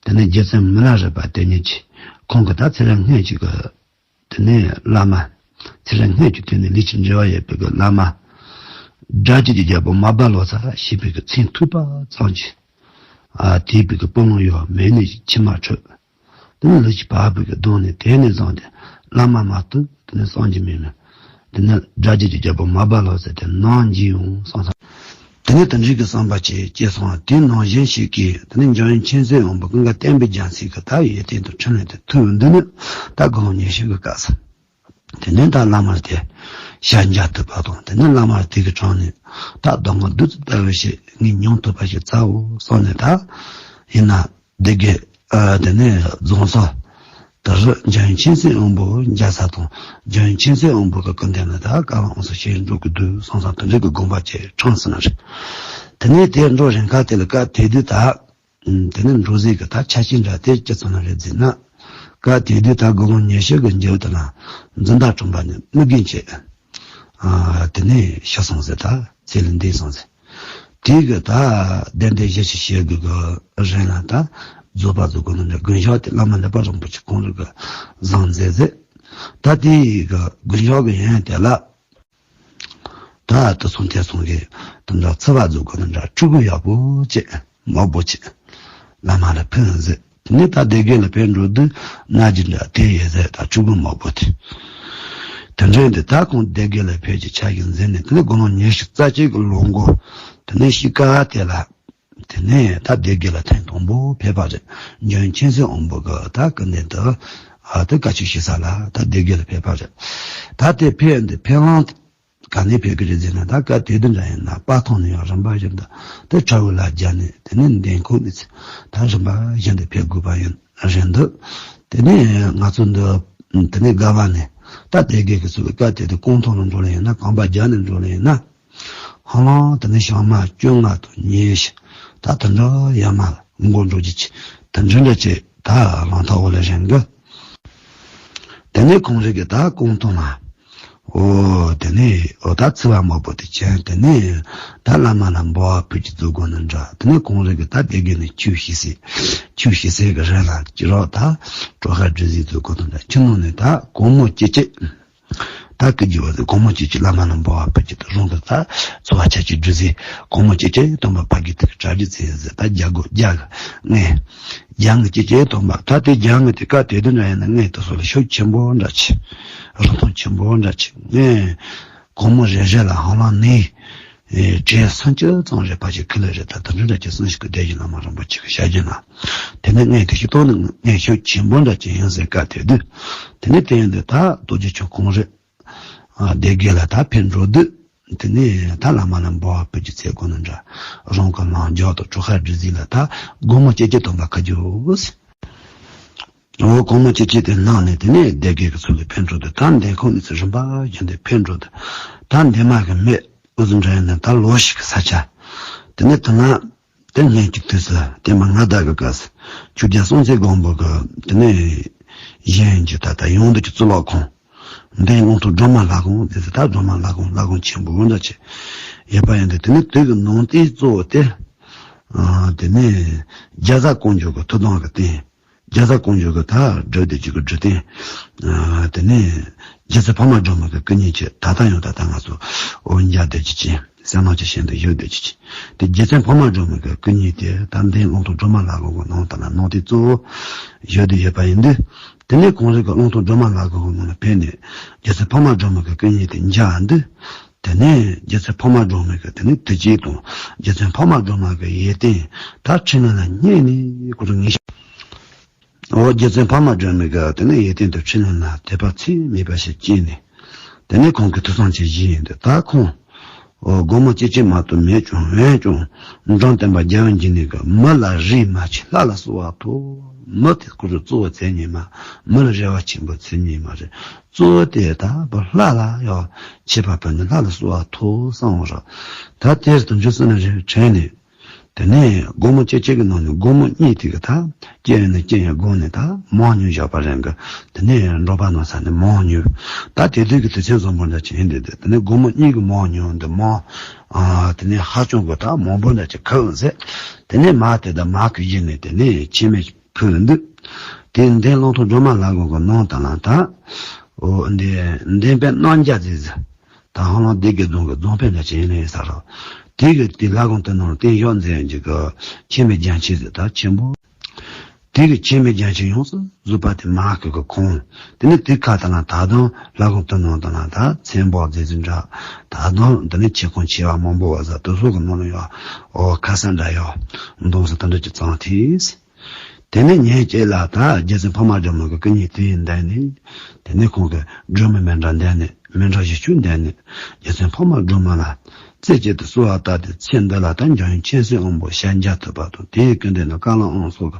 དེ་ནས་རྗེ་བཙུན་མི་ལ་རས་པ་དེ་ཉིད་ཀྱིས་ཁོང་གི་ད་ཚེ་རབས་སྔོན་གྱི་གི། དེ་ནས་བླ་མ། ཚེ་རབས་སྔོན་གྱི་དུས་ནས་ལུས་ཀྱི་འབྲེལ་བ་ཡོད་པའི་གི་བླ་མ། སྒྲ་བསྒྱུར་གྱི་རྒྱལ་པོ་མར་པ་ལོ་ཙཱ་ཞེས་པའི་གི་མཚན་ཐོས་པ་ཙམ་གྱིས། ཨ་དེས་པའི་གི་སྤུ་ལོང་གཡོ་བ་མལ་ནས་མཆི་མ་འཁྲུད། དེ་ནས་ལུས་ཀྱི་བ་སྤུ་གིས་བརྡུངས་ནས་དེ་ནས་བཟུང་སྟེ་བླ་མ་མ་ཐུག་དེ་ནས་སངས་རྒྱས་མེད་མོད། དེ་ནས་སྒྲ་བསྒྱུར་གྱི་རྒྱལ་པོ་མར་པ་ལོ་ཙཱ་དེ་ནམ་མཇལ་འོང་བསམ་བསམ། དེ་ནས་དེ་འདྲའི་གི་བསམ་པ་ཅིག་སྐྱེས་སོང་བ་དེ་ནང་བཞིན་ཞིག་གིས་དེ་ནས་འཇམ་དབྱངས་མཁྱེན་བརྩེ་དབང་པོ་ཀུན་དགའ་བསྟན་པའི་རྒྱལ་མཚན་གྱི་ད་ཡིད་བརྟན་དང་འཕྲིན་ལས་དེ་ཐོས་འདི་ནི་ད་དགུང་ལོ་ཉི་ཤུ་གི་སྐབས་སུ། དེ་ནས་ད་བླ་མར་དེ་ཞལ་མཇལ་ཐུབ་པ་དང་། དེ་ནས་བླ་མར་དེ་གི་དྲུང་ནས་ད་གདམས་ངག་བདུད་རྩི་ལྟ་བུ་ཞིག་ངས་མྱོང་ཐུབ་པ་ཞིག་བཙལ་འོ་བསམ་ནས། ད་ཡིན་ན་སྡེ་དགེ་ཨ་དེ་ནས་རྫོང་སར་དེ་རུ་འཇམ་དབྱངས་མཁྱེན་བརྩེ་དབང་པོ་མཇལ་ས་དང་། འཇམ་དབྱངས་མཁྱེན་བརྩེ་དབང་པོ་གི་སྐུ་མདུན་ལ་ད་བཀའ་དབང་སོགས་ཞུ་འགྲོ་གི་འདུག་བསམ་བསམ་དེ་འདྲའི་གི་དགོངས་པ་ཅིག་དྲངས་ཟིན་ན་རེད། དེ་ནས་དེར་འགྲོ་རན་ཁ་དེ་ལ་སྐབས་དེ་དུས་ད། དེ་ནས་འགྲོ་ཟིག་གི་ད་ཆ་རྐྱེན་འདྲ་དེ་ཅི་ཙམ་ན་རེད་ཟེར་ན། སྐབས་དེ་དུས་ད་དགུང་ལོ་ཉི་ཤུ་གི་མཇུག་དེ་ལ་འཛིན་བདག་དྲུང་པ་ནས་མི་རྒན་ཅིག་ཨ་དེ་ནས་ཤི་སོང་ཟེར། ད་ཚེ་ལས་འདས་སོང་ཟེར། དེ་གི་ད་གདན་འདྲེན་བཞི་ཞིག་བྱེད་དགོས་གི་རིང་ལ་ད་རྫོགས་པ་རྫོགས་དགོས་ནི་འདྲ། དགུན་ཞག་དེ་བླ་མ་ཀླད་པ་རིན་པོ་ཆེ་ཁོང་རང་གིས་བཟུང་མཛད་ཟེར། ད་དེ་གི་དགུན་ཞག་གི་ཡན་དེ་ལ། ད་དུ་སོང་དེ་སོང་གི་དུ་འདྲ་ཚེ་བ་རྫོགས་དགོས་ནི་འདྲ་ཕྲུ་གུ་ཡག་པོ་ཅིག་མོག་པོ་ཅིག་བླ་མ་ལ་ཕུལ་ཟེར། དེ་ནས་ད་སྡེ་དགེ་ལ་ཕེབས་འགྲོ་དུས་ན་གྱི་འདྲ་དེ་ཡོད་ཟེར། ད་ཕྲུ་གུ་མོག་པོ་དེ། དེ་འདྲ་འདི་ད་ཁོང་སྡེ་དགེ་ལ་ཕེབས་ཀྱི་ཆ་ཞིག་འཛིན་ནས། དེ་ནས་དགུང་ལོ་ཉི་ཤུ་རྩ་གཅིག་གི་ལོ་འགོ། དེ་ནས་དཔྱིད་ཀ་དེ་ལ། དེ་ནས་ད་སྡེ་དགེ་ལ་ཐེངས་དང་པོ་ཕེབས་པ་རེད། འཇམ་དབྱངས་མཁྱེན་བརྩེ་དབང་པོ་གི་ད་སྐུ་མདུན་དུ་ཨ་དེ་བཀའ་ཆོས་ཞུ་ས་ལ་ད་སྡེ་དགེ་ལ་ཕེབས་པ་རེད། ད་དེ་ཕེབས་འདི་ཕེབས་ལམ་ག་ནས་ཕེབས་ཀྱི་རེད་ཟེར་ན། ད་སྐབས་དེ་དུས་འདྲ་ཡིན་ན་དཔའ་ཐང་ནས་ཡང་རིམ་པ་བཞིན་དུ་དེ་ཁྲ་བོ་ལ་རྒྱ་ནས། དེ་ནས་འདན་ཁོག་ནས་ད་རིམ་པ་བཞིན་དུ་ཕེབས་དགོས་པ་ཡིན་རེད་འདུག་དེ་ནས་ང་ཚོ་འདི་དེ་ནས་དགའ་བ་ནས་ད་སྡེ་དགེ་གི་ཚུལ་སྐབས་དེ་དུས་ཀོང་ཐང་ལ་འགྲོ་ལེ་ཡིན་ན། གངས་པ་རྒྱབ་ནས་འགྲོ་ལེ་ཡིན་ན། ཧ་ལམ་དེ་ནས་ཞག་མ་བཅོ་ལྔ་དང་ཉི་ཤུ་ད་དེ་འདྲ་ཡར་མར་འགོར་འགྲོ་རྒྱུ་ཅིག་དེ་འདྲ་འདྲ་ཅིག་ད་ལམ་ཐག་འོག་ལ་རན་གི། དེ་ནས་ཁོང་རང་གིས་ད་ཀོང་ཐང་ལ། འོ་དེ་ནས་འོ་ད་ཚེ་བ་མོག་པོ་དེ་བྱས། དེ་ནས་ད་བླ་མ་ལ་འབུལ་བ་ཕུལ་གྱི་འཛུལ་དགོས་ནི་འདྲ། དེ་ནས་ཁོང་རང་གིས་ད་སྡེ་དགེ་ནས་ཆོས་ཞུ་སའི་ཆོས་ཞུ་སའི་གི་རེ་ལ་ཅི་རོགས་ད་གྲོ་ཁ་སྒྲིག་ཟིག་འཛུལ་དགོས་ནི་འདྲ། ཁྱིམ་ནང་ནས་ད་གོང་མོ་སྐྱེ་ཅིག་ད་ ད་སྐུ་རྒྱུ་བ་དེ་གོང་མ་ཅིག་ཅིག་བླ་མ་ལ་འབུལ་བ་ཕུལ་གྱི་དུ་རང་གི་ད་འཚོ་བ་ཆ་ཅིག་སྒྲུབ་ཟིན། གོང་མ་ཅིག་ཅིག་སྟོན་པ་ཕ་གི་ཐུག་གྲ་རྒྱུ་ཚེ་ཟེར། ད་རྒྱ་སྒོ་རྒྱ་གི་ངས་རྒྱ་ངི་ཅིག་ཅིག་སྟོན་པ་ད་དེ་རྒྱ་ངི་དེ་ཀ་དེ་དུ་འདྲ་ཡིན་ན་ངས་དུ་སོ་ལ་ཤུགས་ཆེན་པོ་འདྲ་ཆེ། རང་མཐོང་ཆེན་པོ་འདྲ་ཆེ། ངས་གོང་མ་རེ་རེ་ལ་ཧང་ལང་ནི་བྲེ་སུམ་ཅུ་ཙམ་རེ་ཕ་ཆེ་ཁུ་ལ་རེ་ད་དུ་འདྲ་ཆེ་གསུང་ཞིག་གི་བསྡད་ཀྱི་ལ་མ་རིན་པོ་ཆེ་གི་བྱ་རྒྱུ་ན། དེ་ནས་ངས་དེ་ཤི་ཏོག་ནི་ངས་ཤུགས་ཆེན་པོ་འདྲ་ཆེ་ཡིན་ཟེར་ཀ་དེ་དུས། དེ་ནས་དེ་ཡིན་དུས་ད་རྡོ་རྗེ་ཆོས་གོང་རེ། ཨ་སྡེ་དགེ་ལ་ད་ཕེབས་འགྲོ་དུས། དེ་ནས་ད་བླ་མ་ལ་འབུལ་བ་ཕུལ་གྱི་ཚེ་གོ་ནི་འདྲ། རང་གི་ལང་འཇོག་དང་གྲོགས་ཁ་སྒྲིག་ཟིན་ལ་ད་སྒོར་མོ་སྐྱེ་སྐྱེ་སྟོན་པ་ཁ་རྒྱུ། འོ་སྒོར་མོ་སྐྱེ་སྐྱེ་དེ་གནང་ནས་དེ་ནས་སྡེ་དགེ་གི་ཚུལ་ལ་ཕེབས་འགྲོ་དུས། ད་འདན་ཁོག་ནས་ཚུར་རིམ་པ་བཞིན་དུ་ཕེབས་འགྲོ་དུས། ད་འདན་མ་གི་མེད་འུ་ཚོ་འདྲ་ཡིན་ན་ད་ལོ་ཞིག་གི་ས་ཆ། དེ་ནས་དེ་ན། དེ་སྔོན་གྱི་དུས་སུ་དེ་མ་ང་བདག་གི་སྐབས་སུ་ཆོས་རྒྱལ་སྲོང་བཙན་སྒམ་པོ་གི་དེ་ནས་གཞན་གྱི་ད་ལྟ་ཡོངས་འདུ་གྱི་གཙུག་ལག་ཁང་། འདན་ཀླུང་ཐོག་སྒྲོལ་མ་ལྷ་ཁང་དེ་ཚོ་ད་སྒྲོལ་མ་ལྷ་ཁང་ལྷ་ཁང་ཆེན་པོ་འདྲ་ཆེ་ཡོད་པ་ཡིན་ཏེ། དེ་ནས་དེ་གི་ནང་རྟེན་གཙོ་བོ་དེ་དེ་ནས་རྒྱ་བཟའ་ཀོང་ཇོ་གི་ཐུགས་དམ་གི་རྟེན། རྒྱ་བཟའ་ཀོང་ཇོ་གི་ད་སྒྲུབ་སྡེ་གཅིག་གི་སྒྲུབ་རྟེན། དེ་ནས་རྗེ་བཙུན་འཕགས་མ་སྒྲོལ་མ་གི་སྐུ་བརྙན་ཆེ་ད་ལྟ་ཡང་ད་ལྟ་ང་ཚོ་འོ་འཇའ་སྡོད་ཀྱི་ཅན་གསལ་སྣང་ཆེ་ཞིང་དུ་བཞུགས་སྡོད་ཀྱི་ཅན། དེ་རྗེ་བཙུན་འཕགས་མ་སྒྲོལ་མ་གི་སྐུ་བརྙན་དེ་ད་འདན་ཀླུང་ཐོག་སྒྲོལ་མ་ལྷ་ཁང་གི་ནང་དུ་ན་ནང་རྟེན་གཙོ་བོ་བཞུགས་སྡོད་ཡོད་པ་ཡིན་དུས། དེ་ནས་གོང་རིམ་གི་ཀླུང་ཐོག་སྒྲོལ་མ་ལྷ་ཁང་གི་ནང་ལ་ཕེབས་ནས་རྗེ་བཙུན་འཕགས་མ་སྒྲོལ་མ་གི་སྐུ་བརྙན་དེ་མཇལ་དུས། དེ་ནས་རྗེ་བཙུན་འཕགས་མ་སྒྲོལ་མ་གི་དེ་ནས་དུས་ཆེན་དང་རྗེ་བཙུན་འཕགས་མ་སྒྲོལ་མ་གི་ཡིད་བརྟན་ད་འཕྲིན་ལས་ལ་བསྙེན་ནས་ཁོ་རང་ངེས་ཤེས། འོ་རྗེ་བཙུན་འཕགས་མ་སྒྲོལ་མ་གི་དེ་ནས་ཡིད་བརྟན་དུ་འཕྲིན་ལས་ལ་དད་པ་ཚད་མེད་པ་ཞིག་སྐྱེས་ནས། དེ་ནས་ཁོང་གི་ཐུགས་བསམ་ཅིག་བཞེས་ཡིན་ཏེ། ད་ཁོང་འོ་སྒོར་མོ་སྐྱེ་སྐྱེ་མ་གཏོགས་མེད་ཀྱང་འོན་ཀྱང་འབྲོམ་སྟོན་པ་རྒྱལ་བ་འཇིགས་མེད་ཀྱིས་མི་ལ་རས་མ་ཆེ་ལྷ་ལ་གསོལ་བ་ཐོབ། མི་དེ་ཁོ་རང་གཙོ་བོ་མཚན་ཉིད་མ། མི་ལ་རས་པ་ཆེན་པོ་མཚན་ཉིད་མ་རེད། གཙོ་བོ་དེ་ད་བུ་ལྷ་ལ་ཡང་ཆེ་བ་བུ་ནི་ལྷ་ལ་གསོལ་བ་ཐོབ་བསམ་བ་རེད། ད་དེར་དུ་འཇུག་སྲིད་ན་རེ་དྲན་ནས། དེ་ནས་སྒོར་མོ་སྐྱེ་སྐྱེ་གི་ནང་ནས་སྒོར་མོ་གཉིས་དེ་གི་ད་སྐྱེ་ཡོད་ན་སྐྱེ་ཡོད་སྒོར་ནས་ད་མང་ཉུང་བཞག་པ་རེད་གི། དེ་ནས་འབྲོམ་པ་ནང་ས་ནས་མང་ཉུང་ད་དེ་དུས་ཀྱི་དུས་ཆེན་བཟང་པོ་འདྲ་ཅིག་ཡིན་དེ། དེ་ནས་སྒོར་མོ་གཉིས་ཀྱི་མང་ཉུང་འདི་མང་ཨ་དེ་ནས་ཧ་ཅང་གི་ད་མང་པོ་འདྲ་ཅིག་ཁུར་ཟེར། དེ་ནས་མ་དེ་ད་མ་གི་ཡིན་ནས་དེ་ནས་ཆེན་མེད་ཕུལ་འདུག་དེ་འདན་ཀླུང་ཐོག་སྒྲོལ་མ་ལྷ་ཁང་གི་ནང་དུ་ལ་ད། འོ་འདི་འདན་དཔལ་རྣམ་རྒྱལ་ཟེར་ཟེར། ད་ཧང་ལང་སྡེ་དགེ་རྫོང་གི་རྫོང་དཔོན་འདྲ་ཅིག་ཡིན་ནི་ཡིན་ས་རོ། དེ་གི་དེ་ལྷ་ཁང་དུ་ནང་རྟེན་གཞི་མཛད་ཀྱི་གི་འཆི་མེད་རྒྱལ་མཚན་ཟེར་ད་ཆེན་པོ། དེ་གི་འཆི་མེད་རྒྱལ་མཚན་ཡོངས་སུ་བཟོད་པ་དེ་མ་གི་གི་ཁོང་། དེ་ནི་དེ་ཁ་དུ་ལ་ད་དུང་ལྷ་ཁང་དུ་ནང་དུ་ལ་ད་ཚེ་འབོག་མཛད་ཟིན་འདྲ། ད་དུང་དེ་ནི་ཆེ་ཁོང་ཆེ་བ་མང་པོ་བ་ཟ་དུ་སོགས་ཀྱི་ནང་ལ་ཡོད། འོ་ཁ་ས་འདྲ་ཡོད། མདུང་སུ་དུ་འདྲ་ཅིག་གཙང་ཐིས། དེ་ནས་ཉིན་གཅིག་ལ་ད་རྗེ་བཙུན་འཕགས་མ་སྒྲོལ་མ་གི་སྐུ་བརྙན་དེ་ཡི་འདན་ནས། དེ་ནས་ཁོང་གི་སྒྲོལ་མའི་མཎྜལ་འདན་ནས་མཎྜལ་བཞི་བཅུ་འདན་ནས། རྗེ་བཙུན་འཕགས་མ་སྒྲོལ་མ་ལ་རྩེ་གཅིག་ཏུ་གསོལ་བ་བཏབ་སྟེ། ཚེ་འདི་ལ་ད་འཇམ་དབྱངས་མཁྱེན་བརྩེ་དབང་པོ་ཞལ་མཇལ་ཐུབ་པ་དང་། དེའི་སྐུ་མདུན་ན་བཀའ་ལམ་དབང་སོགས་ཀྱི་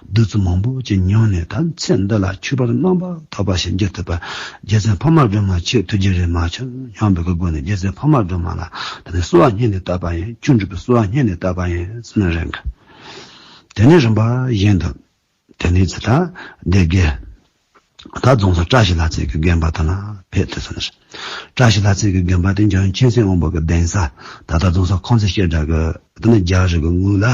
བདུད་རྩི་མང་པོ་ཅིག་མྱོང་ནས། ད་ཚེ་འདི་ལ་ཆོས་པར་རྣམ་པར་དག་པ་ཞིག་འགྱུར་ཐུབ་པ། རྗེ་བཙུན་འཕགས་མ་སྒྲོལ་མ་ཆེད་ཐུགས་རྗེ་རེ་མ་ཆུང་སྙམ་པའི་སྒོ་ནས། རྗེ་བཙུན་འཕགས་མ་སྒྲོལ་མ་ལ་ད་ནི་གསོལ་བ་སྙིང་ནས་བཏབ་པ་ཡིན། ཁྱོད་འགྲུབ་པའི་གསོལ་བ་སྙིང་ནས་བཏབ་པ་ཡིན་ཟེར་ནས་རེད། དེ་ནས་རིམ་པ་བཞིན་དུ། དེ་ནས་ཚེ་ད་སྡེ་དགེ། ད་རྫོང་སར་བཀྲ་ཤིས་ལྷ་རྩེ་གི་དགོན་པ་དེ་ན་ཕེབས་ཏེ་ཟེར་ནས། བཀྲ་ཤིས་ལྷ་རྩེ་གི་དགོན་པ་དེ་འཇམ་དབྱངས་མཁྱེན་བརྩེ་དབང་པོ་གི་གདན་ས། ད་ལྟ་རྫོང་སར་ཁང་ཚན་བཤད་གྲྭ་གི་དེ་ནས་རྒྱ་རི་གི་ངོས་ལ།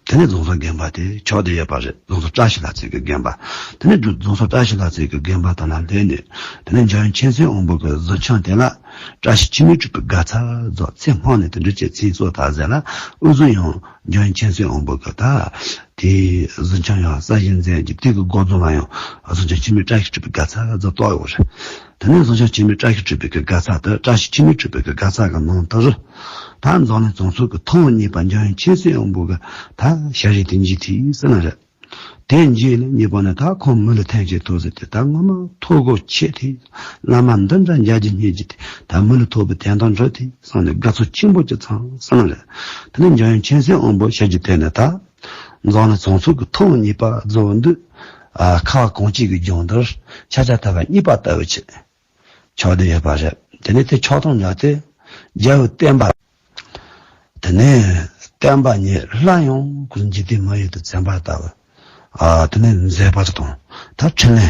དེ་ནས་རྫོང་སར་དགོན་པ་དེ་ཆགས་བསྡད་ཡོད་པ་རེད། རྫོང་སར་བཀྲ་ཤིས་ལྷ་རྩེ་གི་དགོན་པ། དེ་ནས་རྫོང་སར་བཀྲ་ཤིས་ལྷ་རྩེ་གི་དགོན་པ་དེ་ན་སླེབས་ནས། དེ་ནས་འཇམ་དབྱངས་མཁྱེན་བརྩེ་དབང་པོ་གི་གཟིམ་ཆུང་དེ་ལ། བཀྲ་ཤིས་འཆི་མེད་གྲུབ་པའི་དགའ་ཚལ་རྫོགས། ཚེ་སྔོན་ནས་དེ་འདྲ་བྱས་ཚེ་སྲོག་དག་ཟེར་ལ། འུ་ཚོ་ཡང་འཇམ་དབྱངས་མཁྱེན་བརྩེ་དབང་པོ་གི་ད། དེའི་གཟིམ་ཆུང་ཡང་གསར་བཞེངས་མཛད་ཀྱི་དེ་གི་སྒོ་རྫོང་ལ་ཡང་གཟིམ་ཆུང་འཆི་མེད་བཀྲ་ཤིས་གྲུབ་པའི་དགའ་ཚལ་རྫོགས་གཏོགས་ཡོད་རེད། དེ་ནས་གཟིམ་ཆུང་འཆི་མེད་བཀྲ་ཤིས་གྲུབ་པའི་གི་དགའ་ཚལ་དེ། བཀྲ་ཤིས་འཆི་མེད་གྲུབ་པའི་གི་དགའ་ཚལ་གི་ནང་དུ་རུ། ད་འཛམ་གླིང་བྱང་ཕྱོགས་ཀྱི་ཐོག་མ་གཉིས་པ་འཇམ་དབྱངས་མཁྱེན་བརྩེ་དབང་པོ་གི་ད་ཞལ་རས་དེ་མཇལ་ཐུབ་ཟེར་ན་རེད། དེ་མཇལ་ནས་ངེས་པ་ནི་ད་ཁོང་མི་ལ་ཐེངས་གཅིག་ཐུག་ཟེར་ཏེ། ད་ངོ་མ་ཐུགས་དགོངས་ཆེ་སྟེ། བླ་མ་འདི་འདྲ་མཇལ་རྒྱུ་རྙེད་རྒྱུ་དེ་ད་མི་ལ་ཐུག་པའི་དོན་དག་འགྲུབ་སྟེ་བསམ་ནས་དགའ་ཚོར་ཆེན་པོ་ཅིག་ཚང་བསམ་རེད། དེ་ནས་འཇམ་དབྱངས་མཁྱེན་བརྩེ་དབང་པོ་ཞལ་གྱི་དེ་ནས་ད་འཛམ་གླིང་བྱང་ཕྱོགས་ཀྱི་ཐོག་མ་གཉིས་པ་རྫོགས་འདུག་ཨ་ཁ་བ་གངས་ཅན་གྱི་ལྗོངས་འདིར་ཤཱཀྱ་ཐུབ་པ་གཉིས་པ་ལྟ་བུ་ཆེ། ཆགས་བསྡད་ཡོད་པ་རེད། དེ་ནས་དེ་ཆགས་སྡང་ཉག་སྟེ་རྒྱལ་བའི་བསྟན་པ། དེ་ནས་བསྟན་པ་ཉིད་སླར་ཡང་ཁོ་འཇིག་རྟེན་མི་ཡུལ་དུ་འཛིན་པ་ལྟ་བུ། ཨ་དེ་ནས་མཛད་པ་དང་ད་འཕྲིན་ལས་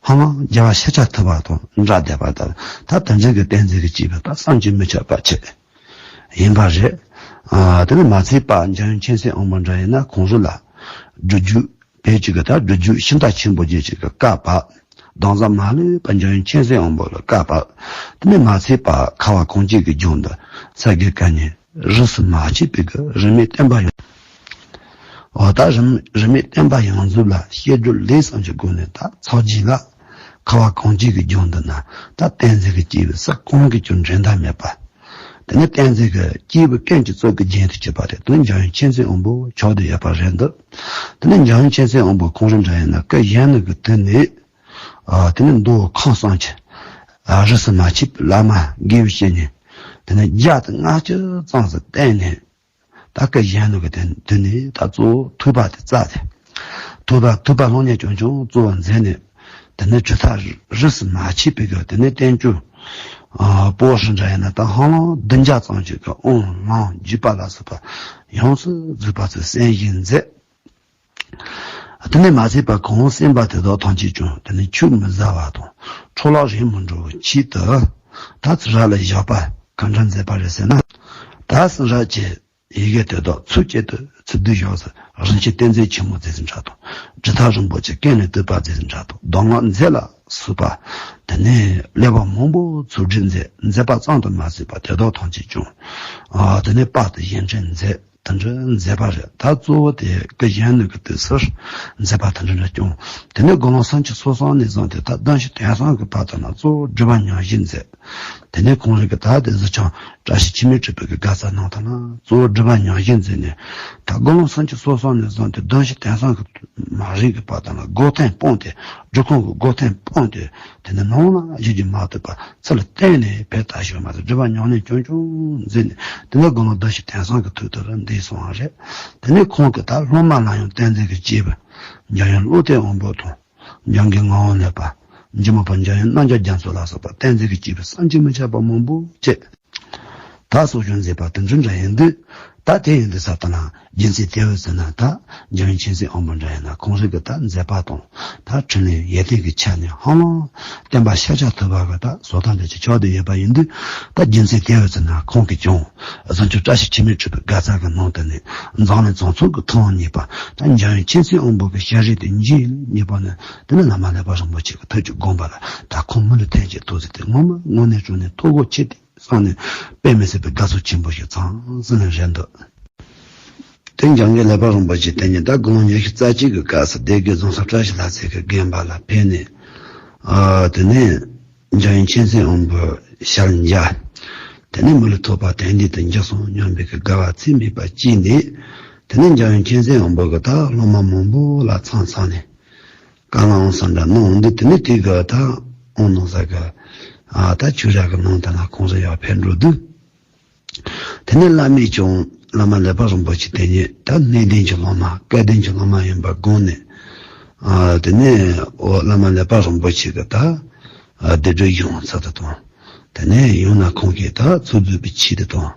སྔོན་མ་རྒྱལ་བ་ཤཱཀྱ་ཐུབ་པ་དང་འདྲ་བསྡད་པ་ལྟ་བུ། ད་དེ་འཇིག་གི་བསྟན་འཛིན་གྱི་སྐྱེས་བུ་ད་བསམ་གྱིས་མི་ཁྱབ་པ་ཆེ་ཡིན་པ་རེད། ཨ་དེ་ནས་མ་ཚད་པ་འཇམ་དབྱངས་མཁྱེན་བརྩེ་དབང་པོ་འདྲ་ཡིན་ན་ཁོང་ཚོ་ལ་སྒྲུབ་བརྒྱུད་བོད་ཅིག་གི་ད་སྒྲུབ་བརྒྱུད་ཤིང་རྟ་ཆེན་པོ་བརྒྱད་ཅིག་གི་བཀའ་བབས། གདན་ས་མ་ལུས་པ་འཇམ་དབྱངས་མཁྱེན་བརྩེ་དབང་པོ་ལ་བཀའ་ཕབ། དེ་ནས་མ་ཚད་པ་ཁ་བ་གངས་ཅན་གྱི་ལྗོངས་འདི་ས་དགེ་བཀའ་རྙིང་རིས་སུ་མ་ཆད་པའི་གི་རིས་མེད་བསྟན་པ་ཡོངས། འོ་ད་རིས་རིས་མེད་བསྟན་པ་ཡོངས་རྫོགས་ལ་བཤད་སྒྲུབ་ལས་གསུམ་གྱི་སྒོ་ནས་ད་ཚོགས་རྗེས་ལ་ཁ་བ་གངས་ཅན་གྱི་ལྗོངས་འདི་ན་ད་བསྟན་འཛིན་གྱི་སྐྱེས་བུ་ས་གང་གི་ཀྱང་འགྲན་ཟླ་མེད་པ། དེ་ནས་བསྟན་འཛིན་གྱི་སྐྱེས་བུ་ཀུན་གྱི་གཙུག་གི་རྒྱན་དུ་གྱུར་པ་དེ་དོན་འཇམ་དབྱངས་མཁྱེན་བརྩེ་དབང་པོ་མཆོག་ཏུ་ཡོད་པ་རེད་འདུག་དེ་ནས་འཇམ་དབྱངས་མཁྱེན་བརྩེ་དབང་པོ་ཁོང་རང་འདྲ་ཡིན་ན་སྐུ་གཞོན་ནུ་གི་དུས་ནས། ཨ། དེ་ནས་མདོ་ཁམས་གསུམ་གྱི། ཨ། རིས་སུ་མ་ཆད་པའི་བླ་མ་དགེ་བའི་བཤེས་གཉེན། དེ་ནས་བརྒྱ་དང་ལྔ་བཅུ་ཙམ་ཞིག་བསྟེན་ནས། ད་སྐུ་གཞོན་ནུ་གི་དུས་དུས་ནས་ད་གཙོ་བོ་ཐོས་པ་དེ་བཙལ་ཏེ། ཐོས་པ་ཐོས་པ་སློབ་གཉེར་རྐྱང་རྐྱང་གཙོ་བོ་མཛད་ནས། དེ་ནས་གྲུབ་མཐའ་རིས་སུ་མ་ཆད་པའི་གི་དེ་ནས་བསྟན་བཅོས། ཨ། པོ་ཧྲི་འདྲ་ཡིན་ན་ད་ཧ་ལམ་བདུན་བརྒྱ་ཙམ་ཞིག་གི་དབང་ལུང་བརྒྱུད་པ་ལ་སོགས་པ་ཡོངས་སུ་རྫོགས་པ་ཚུལ་གསན་བཞེས་མཛད། དེ་ནས་མ་ཚད་པར་གོང་གསན་པ་དེ་དག་ཐམས་ཅད་ཀྱང་དེ་ནས་ཆོས་མི་ཟ་བ་དང་འཕྲོ་བརླག་རིང་མི་འགྲོ་བའི་ཆེད་དུ། ད་ཚུར་ར་ལ་བཞག་པ་གང་འདྲ་མཛད་པ་རེད་ཟེར་ན། ད་ཚུར་ར་གྱི་ཡི་གེ་དེ་དག་ཚུལ་བཅད་དུ་ཚུར་བསྡུས་བཞག་ཟེར། རིན་ཆེན་གཏེར་མཛོད་ཆེན་མོ་མཛད་ཟིན་འདྲ་དང་། གྲུབ་མཐའ་རིན་པོ་ཆེ་ཀུན་ལས་བཏུས་པ་མཛད་ཟིན་འདྲ་དང་། གདམས་ངག་མཛོད་ལ་སོགས་པ། དེ་ནས་གླེགས་བམ་མང་པོ་ཚུར་བསྒྲིགས་མཛད། མཛད་པ་ཙམ་དུ་མ་ཟད་པར་དེ་དག་ཐམས་ཅད་ཀྱང་། ཨ། དེ་ནས་དཔར་དུ་བཞེངས་སྐྲུན་མཛད། དེ་འདྲ་མཛད་པ་རེད། ད་གཙོ་བོ་དེ་སྐུ་གཞོན་ནུ་གི་དུས་སུ་མཛད་པ་དེ་འདྲ་འདྲ་བྱུང་། དེ་ནས་དགུང་ལོ་སུམ་ཅུ་སོ་གསུམ་ནས་བཟུང་སྟེ་ད་གདུང་བཞི་དོན་གསུམ་གྱི་བར་དུ་ན་གཙོ་བོ་སྒྲུབ་པ་ཉམས་བཞེས་མཛད། དེ་ནས་ཁོང་རང་གི་ད་དེ་གཟི་བྱང་བཀྲ་ཤིས་འཆི་མེད་གྲུབ་པའི་གི་དགའ་ཚལ་ནང་དུ་ན་གཙོ་བོ་སྒྲུབ་པ་ཉམས་བཞེས་མཛད་ནས། ད་དགུང་ལོ་སུམ་ཅུ་སོ་གསུམ་ནས་བཟུང་སྟེ་གདུང་བཞི་དོན་གསུམ་གྱི་མ་རིག་གི་བར་དུ་ན་སྒོ་ཐེམ་སྤངས་ཏེ། སྒྲུབ་ཁང་གི་སྒོ་ཐེམ་སྤངས་ཏེ། དེ་ནས་ནང་ལ་བཞུགས་རྒྱུ་མ་ཐུབ་པ། ཚུར་ལ་བསྟན་ནས་ཕེབས་ཐག་ཆོད་མ་ཐུབ། སྒྲུབ་པ་ཉམས་ལེན་རྐྱང་རྐྱང་མཛད་ནས། དེ་ནས་དགུང་ལོ་བདུན་བཞི་དོན་གསུམ་གྱི་དུས་དེར་འདས་སོང་བ་རེད། དེ་ནས་ཁོང་གི་ད་སློབ་མ་ལ་ཡང་བསྟན་འཛིན་གྱི་སྐྱེས་བུ་འཇམ་དབྱངས་བློ་གཏེར་དབང་པོ་དང་། འཇམ་མགོན་ངག་དབང་ལེགས་པ། འཇུ་མི་ཕམ་འཇམ་དབྱངས་རྣམ་རྒྱལ་རྒྱ་མཚོ་ལ་སོགས་པ་བསྟན་འཛིན་གྱི་སྐྱེས་བུ་བསམ་གྱིས་མི་ཁྱབ་པ་མང་པོ་བཅས། ད་གསོ་སྐྱོང་མཛད་པ་དེ་འདྲ་འདྲ་ཡིན་དུས། ད་དེ་ཡིན་དུས་ས་ད་ན་རྒྱུ་མཚན་དེ་བས་ཟེར་ན། ད་འཇམ་དབྱངས་མཁྱེན་བརྩེ་དབང་པོ་འདྲ་ཡིན་ན་ཁོང་རང་གི་ད་མཛད་པ་དང་། ད་འཕྲིན་ལས་ཡོན་ཏན་གྱི་ཆ་ནས་ཧ་ལམ་བསྟན་པ་ཤཱཀྱ་ཐུབ་པ་གི་ད་བཟོ་ལྟ་འདྲ་ཅིག་ཆགས་བསྡད་ཡོད་པ་ཡིན་དུས། ད་རྒྱུ་མཚན་དེ་བས་ཟེར་ན་ཁོང་གིས་ཀྱང་གཟི་བྱང་བཀྲ་ཤིས་འཆི་མེད་གྲུབ་པའི་དགའ་ཚལ་གྱི་ནང་དུ་ནས་འཛམ་གླིང་བྱང་ཆུབ་ཀྱི་ཐུན་མོང་གཉིས་པ། ད་འཇམ་དབྱངས་མཁྱེན་བརྩེ་དབང་པོ་གི་ཞལ་རས་དེ་མཇལ་ནས་གཉིས་པ་ནི། དེ་ནི་བླ་མ་ཀླད་པ་རིན་པོ་ཆེ་གི་ཐུགས་ཀྱི་དགོངས་པ་ལ་ད་ཁོང་མི་ལུས་ཐམས་ཅད་ཐུགས་བརྩེ་དེ་ངོ་མ་དངོས་གནས་དྲང་གནས་ཐུགས་དགོངས་ཆེ་སྟེ། བསམ་ནས་དཔེ་མི་སྲིད་པའི་དགའ་ཚོར་ཆེན་པོ་ཞིག་ཙམ་ཟིན་ནས་རེད་འདུག་དེ་འཇམ་མགོན་ཀླད་པ་རིན་པོ་ཆེ་དེ་ཉིད་ད་དགུང་ལོ་ཉི་ཤུ་རྩ་གཅིག་གི་སྐབས་སུ་སྡེ་དགེ་རྫོང་སར་བཀྲ་ཤིས་ལྷ་རྩེ་གི་དགོན་པ་ལ་ཕེབས་ནས། ཨ། དེ་ནས་འཇམ་དབྱངས་མཁྱེན་བརྩེ་དབང་པོའི་ཞལ་མཇལ། དེ་ནས་མི་ལུས་ཐོབ་པ་དོན་འདི་དུ་འཇུག་སོང་སྙམ་པའི་གི་དགའ་བ་ཚད་མེད་པ་སྐྱེས་ནས། དེ་ནས་འཇམ་དབྱངས་མཁྱེན་བརྩེ་དབང་པོ་གི་ད་སློབ་མ་མང་པོ་ལ་ཚང་ཚང་ནས། བཀའ་སློབ་གསུམ་འདྲ་གནང་འདུག་དེ་ནས་དེ་གི་ད་དབང་གནང་ས་གི། ཨ། ད་ཆོས་ར་གི་ནང་དུ་ན་ཁོང་ཚོ་ཡར་ཕེབས་འགྲོ་དུས། དེ་ནས་བླ་མས་ཀྱང་བླ་མ་ཀླད་པ་རིན་པོ་ཆེ་དེ་ཉིད་ད་གནས་བརྟན་གྱི་སློབ་མ་སྐལ་ལྡན་གྱི་སློབ་མ་ཡིན་པ་དགོངས་ནས། ཨ། དེ་ནས་འོ་བླ་མ་ཀླད་པ་རིན་པོ་ཆེ་གི་ད། ཨ། སྡེ་སྒྲིག་ཡོང་ཚུལ་དེ་དང་། དེ་ནས་ཡང་ན་ཁོང་གིས་ད་ཚུར་བསྡུས་པའི་ཆེད་དུ་དང་།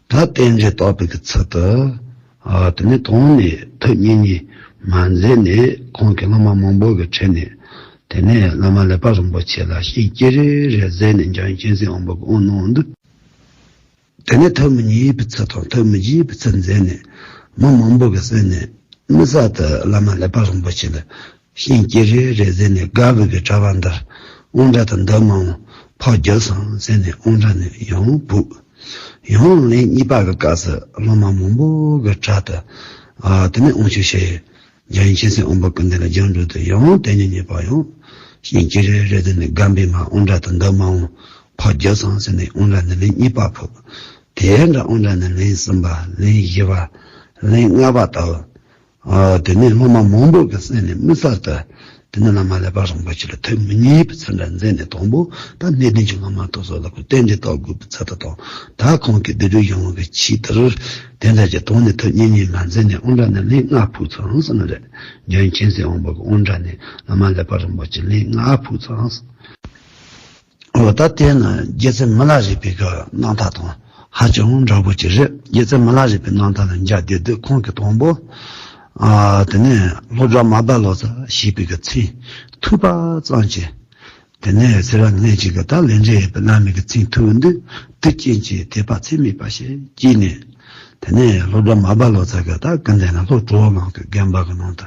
ད་རྟེན་འབྲེལ་བརྟག་པའི་གི་ཚུལ་དུ། ཨ། དེ་ནས་དོན་ནི་ཐུགས་གཉིས་གཉིས་མ་མཛད་ནས་ཁོང་གི་སློབ་མ་མང་པོ་གི་ཁྲོད་ནས། དེ་ནས་བླ་མ་ཀླད་པ་རིན་པོ་ཆེ་ལ་ཤིང་ཅི་རེ་རེ་བཟེད་ནས་འཇམ་དབྱངས་མཁྱེན་བརྩེ་དབང་པོ་གི་དབང་གནང་འདུག་དེ་ནས་ཐུགས་མི་མཉེས་པའི་ཚུལ་དང་ཐུགས་མི་དགྱེས་པའི་ཚུལ་མཛད་ནས། མི་མང་པོ་གི་སེམས་ནས་དམིགས་བསལ་དུ་བླ་མ་ཀླད་པ་རིན་པོ་ཆེ་ལ་ཤིང་ཅི་རེ་རེ་བཟེད་ནས་དགའ་བའི་གི་གྲྭ་པ་འདིར་དབང་གྲལ་དུ་འདུག་མ་འོང་ཕར་རྒྱུགས་སོང་ཟེར་ནས་དབང་གྲལ་ནས་ཡང་བུད། ཡང་ལན་གཉིས་པ་གི་སྐབས་སུ་སློབ་མ་མང་པོ་གི་གྲལ་དུ། ཨ། དེ་ནས་དབང་ཆོག་ཞུ་ཡས། འཇམ་དབྱངས་མཁྱེན་བརྩེ་དབང་པོ་སྐུ་མདུན་ལ་རྒྱང་འགྲོ་དུས་ཡང་དེ་ཉིད་གཉིས་པ་ཡང་ཤིང་ཅི་རེ་རེ་བཟེད་ནས་དགའ་བའི་མ་དབང་གྲལ་དུ་འདུག་མ་འོང་ཕར་རྒྱུགས་སོང་ཟེར་ནས་དབང་གྲལ་ནས་ལན་གཉིས་པ་བུད། དེ་འདྲ་དབང་གྲལ་ནས་ལན་གསུམ་པ་ལན་བཞི་པ་ལན་ལྔ་པ་ལྟ་བུ། ཨ། དེ་ནས་སློབ་མ་མང་པོ་གི་སེམས་ནས་དམིགས་བསལ་དུ། དེ་ནས་བླ་མ་ཀླད་པ་རིན་པོ་ཆེ་ལ་ཐུགས་མི་མཉེས་པའི་ཚུལ་འདྲ་མཛད་ནས་དང་པོ་ད་གནས་བརྟན་གྱི་སློབ་མ་དེ་ཚོ་ལ་ཁོ་རྟེན་འབྲེལ་བརྟག་དགོས་པའི་ཚུལ་དུ་དང་། ད་ཁོང་གི་སྡེ་སྒྲིག་ཡོང་བའི་ཆེད་དུ། དེ་འདྲ་གྱི་དོན་ནི་ཐུགས་གཉིས་གཉིས་མ་མཛད་ནས་དབང་གྲལ་ནས་ལན་ལྔ་བུད་སོང་ཟེར་ནི་རེད། འཇམ་དབྱངས་མཁྱེན་བརྩེ་དབང་པོ་གི་དབང་གྲལ་ནས་བླ་མ་ཀླད་པ་རིན་པོ་ཆེ་ལན་ལྔ་བུད་སོང་། འོ་ད་དེ་ནི་རྗེ་བཙུན་མི་ལ་རས་པའི་གི་རྣམ་ཐར་དང་ཧ་ཅང་འདྲ་པོ་ཅིག་རེད། རྗེ་བཙུན་མི་ལ་རས་པའི་རྣམ་ཐར་ལ་མཇལ་བསྡད་དུས་ཁོང་གིས་དང་པོ། ཨ། དེ་ནས་ལྷོ་བྲག་མར་པ་ལོ་ཙཱ་ཞེས་པའི་གི་མཚན་ཐོས་པ་ཙམ་གྱིས། དེ་ནས་སེ་ར་ལྷན་ཅིག་གི་ད་ལས་འབྲས་ཡོད་པའི་བླ་མའི་གི་མཚན་ཐོས་འདུག་དེ་རྐྱེན་གྱིས་དད་པ་ཚད་མེད་པ་ཞིག་སྐྱེས་ནས། དེ་ནས་ལྷོ་བྲག་མར་པ་ལོ་ཙཱ་གི་ད་སྐུ་མདུན་ལ་ལྷོ་གྲོག་ལང་གི་དགོན་པ་གི་ནང་དུ་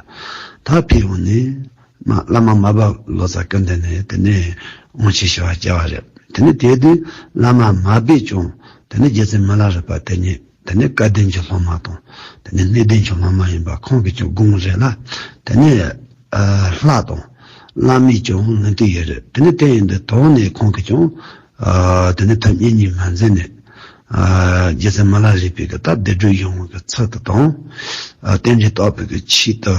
ད་ཕེབས་འོང་ནས། མ་བླ་མ་མར་པ་ལོ་ཙཱ་སྐུ་མདུན་ནས་དེ་ནས་དབང་ཆེན་ཞུ་བར་བཅར་བ་རེད། དེ་ནས་དེ་དུས་བླ་མ་མར་པས་ཀྱང་དེ་ནས་རྗེ་བཙུན་མི་ལ་རས་པ་དེ་ཉིད་དེ་ནས་སྐལ་ལྡན་གྱི་སློབ་མ་དང་དེ་ནས་གནས་བརྟན་གྱི་སློབ་མ་ཡིན་པ་ཁོང་གིས་ཀྱང་དགོངས་རེད་ལ། དེ་ནས་ཨ་ལྷ་དང་བླ་མས་ཀྱང་ལུང་བསྟན་ཡོད་རེད། དེ་ནས་དེ་ཡིན་དུས་དོན་ནས་ཁོང་གིས་ཀྱང་ཨ་དེ་ནས་ཐབས་གཉིས་གཉིས་མ་འཛིན་ནས་ཨ་རྗེ་བཙུན་མི་ལ་རས་པའི་གི་ད་བདེ་དྲོད་ཡོང་བའི་གི་ཚུལ་དུ་དང་ཨ་རྟེན་འབྲེལ་བརྟག་པའི་གི་ཆེད་དུ།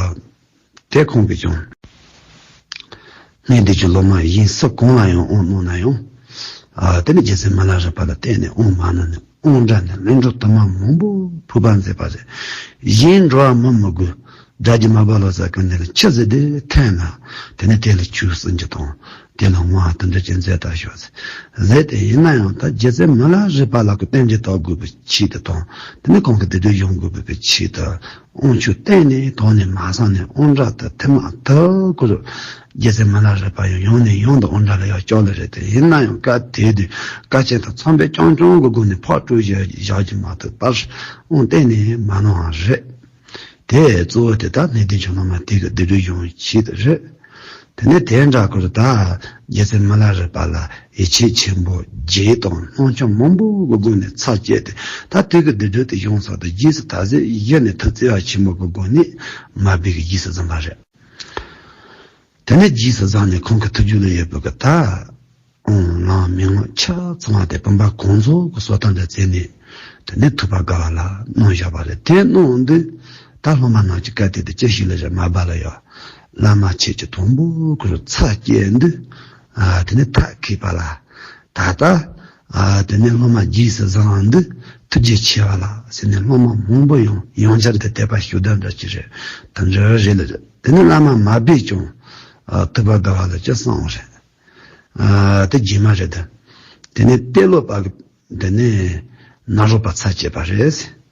དེ་ཁོང་གིས་ཀྱང་གནས་འདི་ཀྱི་སློབ་མ་གཞན་སུ་གང་ལ་ཡང་དབང་གནང་ན་ཡང་། ཨ་དེ་ནི་རྗེ་བཙུན་མི་ལ་རས་པ་ལ་བརྟེན་ནས་དབང་མ་གནང་ནས་དབང་དྲག་ནས་ལན་གྲངས་དུ་མ་མང་པོ་ཕུལ་བར་མཛད་པ་རེད། གཞན་འགྲོ་བ་མི་མི་དགོས། སྒྲ་གི་མ་པ་ལོ་ཙཱ་ཀུན་ལྡན་ལ་ཆི་ཟེར་དེ་འཐེན་ན། དེ་ནི་དེ་ལ་ཆོས་གསུང་རྒྱུ་དང་། དེ་ལ་དབང་དུ་འགྲོ་རྒྱུ་མཛད་ད་ཤོག་ཟེར། ཟེར་ཏེ་ཡིན་ན་ཡང་ད་རྗེ་བཙུན་མི་ལ་རས་པ་ལ་གི་རྟེན་འབྲེལ་བརྟག་དགོས་པའི་ཆེད་དུ་དང་། དེ་ནི་ཁོང་གི་བདེ་དྲོད་ཡོང་དགོས་པའི་ཆེད་དུ། དབང་ཆོས་བསྟན་ནས་དོན་ནས་མ་བསམ་ནས་དབང་དྲག་ཏུ་ཐེངས་མ་དུ་ཁོ་རུ་རྗེ་བཙུན་མི་ལ་རས་པ་ཡང་ཡང་ནས་ཡང་དུ་དབང་དྲག་ལ་ཡང་སྐྱོར་ལེ་རེད་དེ། ཡིན་ན་ཡང་སྐབས་དེ་དུས་དཀའ་སྤྱད་དང་འཚམས་པའི་རྐྱང་རྐྱང་གི་སྒོ་ནས་ཕར་སྤྲོད་བཞག་བཞག་རྒྱུ་མ་ཐུབ་པར་དབང་གཏན་ནས་མ་གནང་བ་རེད། དེ་གཙོ་བོ་དེ་དག་གནས་བརྟན་གྱི་སློབ་མ་དེ་གི་བདེ་དྲོད་ཡོང་བའི་ཆེད་དུ་རེད། དེ་ནས་དེ་འདྲ་ཁོ་རུ་ད་རྗེ་བཙུན་མི་ལ་རས་པ་ལ་ཡིད་ཆེས་ཆེན་པོ་རྗེས་དང་སྣང་ཆུང་མང་པོ་གི་སྒོ་ནས་ཚར་བཅད་དེ། ད་དེ་གི་བདེ་དྲོད་དེ་ཡོང་ས་དང་རྗེས་སུ་ད་གཟོད་གཞི་ནས་ཐུགས་བརྩེ་བ་ཆེན་པོ་གི་སྒོ་ནས་མར་པའི་གི་རྗེས་སུ་འཛིན་པ་རེད། དེ་ནས་རྗེས་སུ་བཟུང་ནས་ཁོང་གི་ཐུགས་རྒྱུད་ལ་ཡོད་པའི་གི་ད་དབང་བླང་མི་དབང་ཆ་ཚང་བ་དེ་བུམ་པ་གང་བྱུང་གི་གསོལ་ཐབ་འདྲ་བྱས་ནས་དེ་ནས་ཐུབ་པ་དགའ་བ་ལ་གནང་བཞག་པ་རེད། དེ་གནང་དུས་ད་སློབ་མ་རྣམས་ཀྱི་བཀའ་དེ་དེ་ཅི་ཞིག་ལ་རེད། མར་པ་ལ་ཡང་བླ་མ་ཁྱེད་ཀྱི་དང་པོ་ཁོ་རུ་ཚར་བཅད་དུས་ཨ་དེ་ནས་ཐབས་མཁས་པ་ལ་ད་ལྟ་ཨ་དེ་ནས་སློབ་མ་རྗེས་སུ་བཟུང་དུས་ཐུགས་རྗེ་ཆེ་བ་ལ་ཟེར་ནས་སློབ་མ་མང་པོ་ཡང་ཡང་བསྐྱར་དུ་དད་པ་ཞུ་ལྡན་འདྲ་ཅིག་རེད། དེ་འདྲ་རེད་ལ་རེད། དེ་ནས་བླ་མ་མར་པས་ཀྱང་ཨ་ཐུབ་པ་དགའ་བ་ལ་ཅི་གསུངས་རེད། ཨ་དེ་རྗེས་མ་རེད་དེ། དེ་ནས་ཏེ་ལོ་པ་གི་དེ་ནས་ནཱ་རོ་པ་ཚར་བཅད་པ་རེད།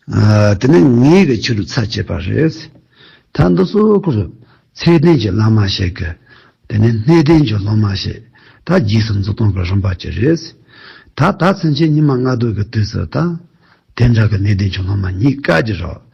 ཨ་དེ་ནས་ངེད་ཀྱི་ཕྱི་རུ་ཚར་བཅད་པ་རེད། ད་འདི་ཚོ་ཁོ་རུ་ཚད་ལྡན་གྱི་བླ་མ་ཞིག་གི་དེ་ནས་གནས་བརྟན་གྱི་སློབ་མ་ཞིག་ད་རྗེས་སུ་འཛིན་སྟངས་ཀྱི་རིམ་པ་ཅིག་རེད། ད་ད་ཚུན་ཆད་ཉི་མ་ལྔ་བདོ་གི་དུས་སུ་ད་དེ་འདྲ་གི་གནས་བརྟན་གྱི་སློབ་མ་རྙེད་དཀའ་གི་རེད།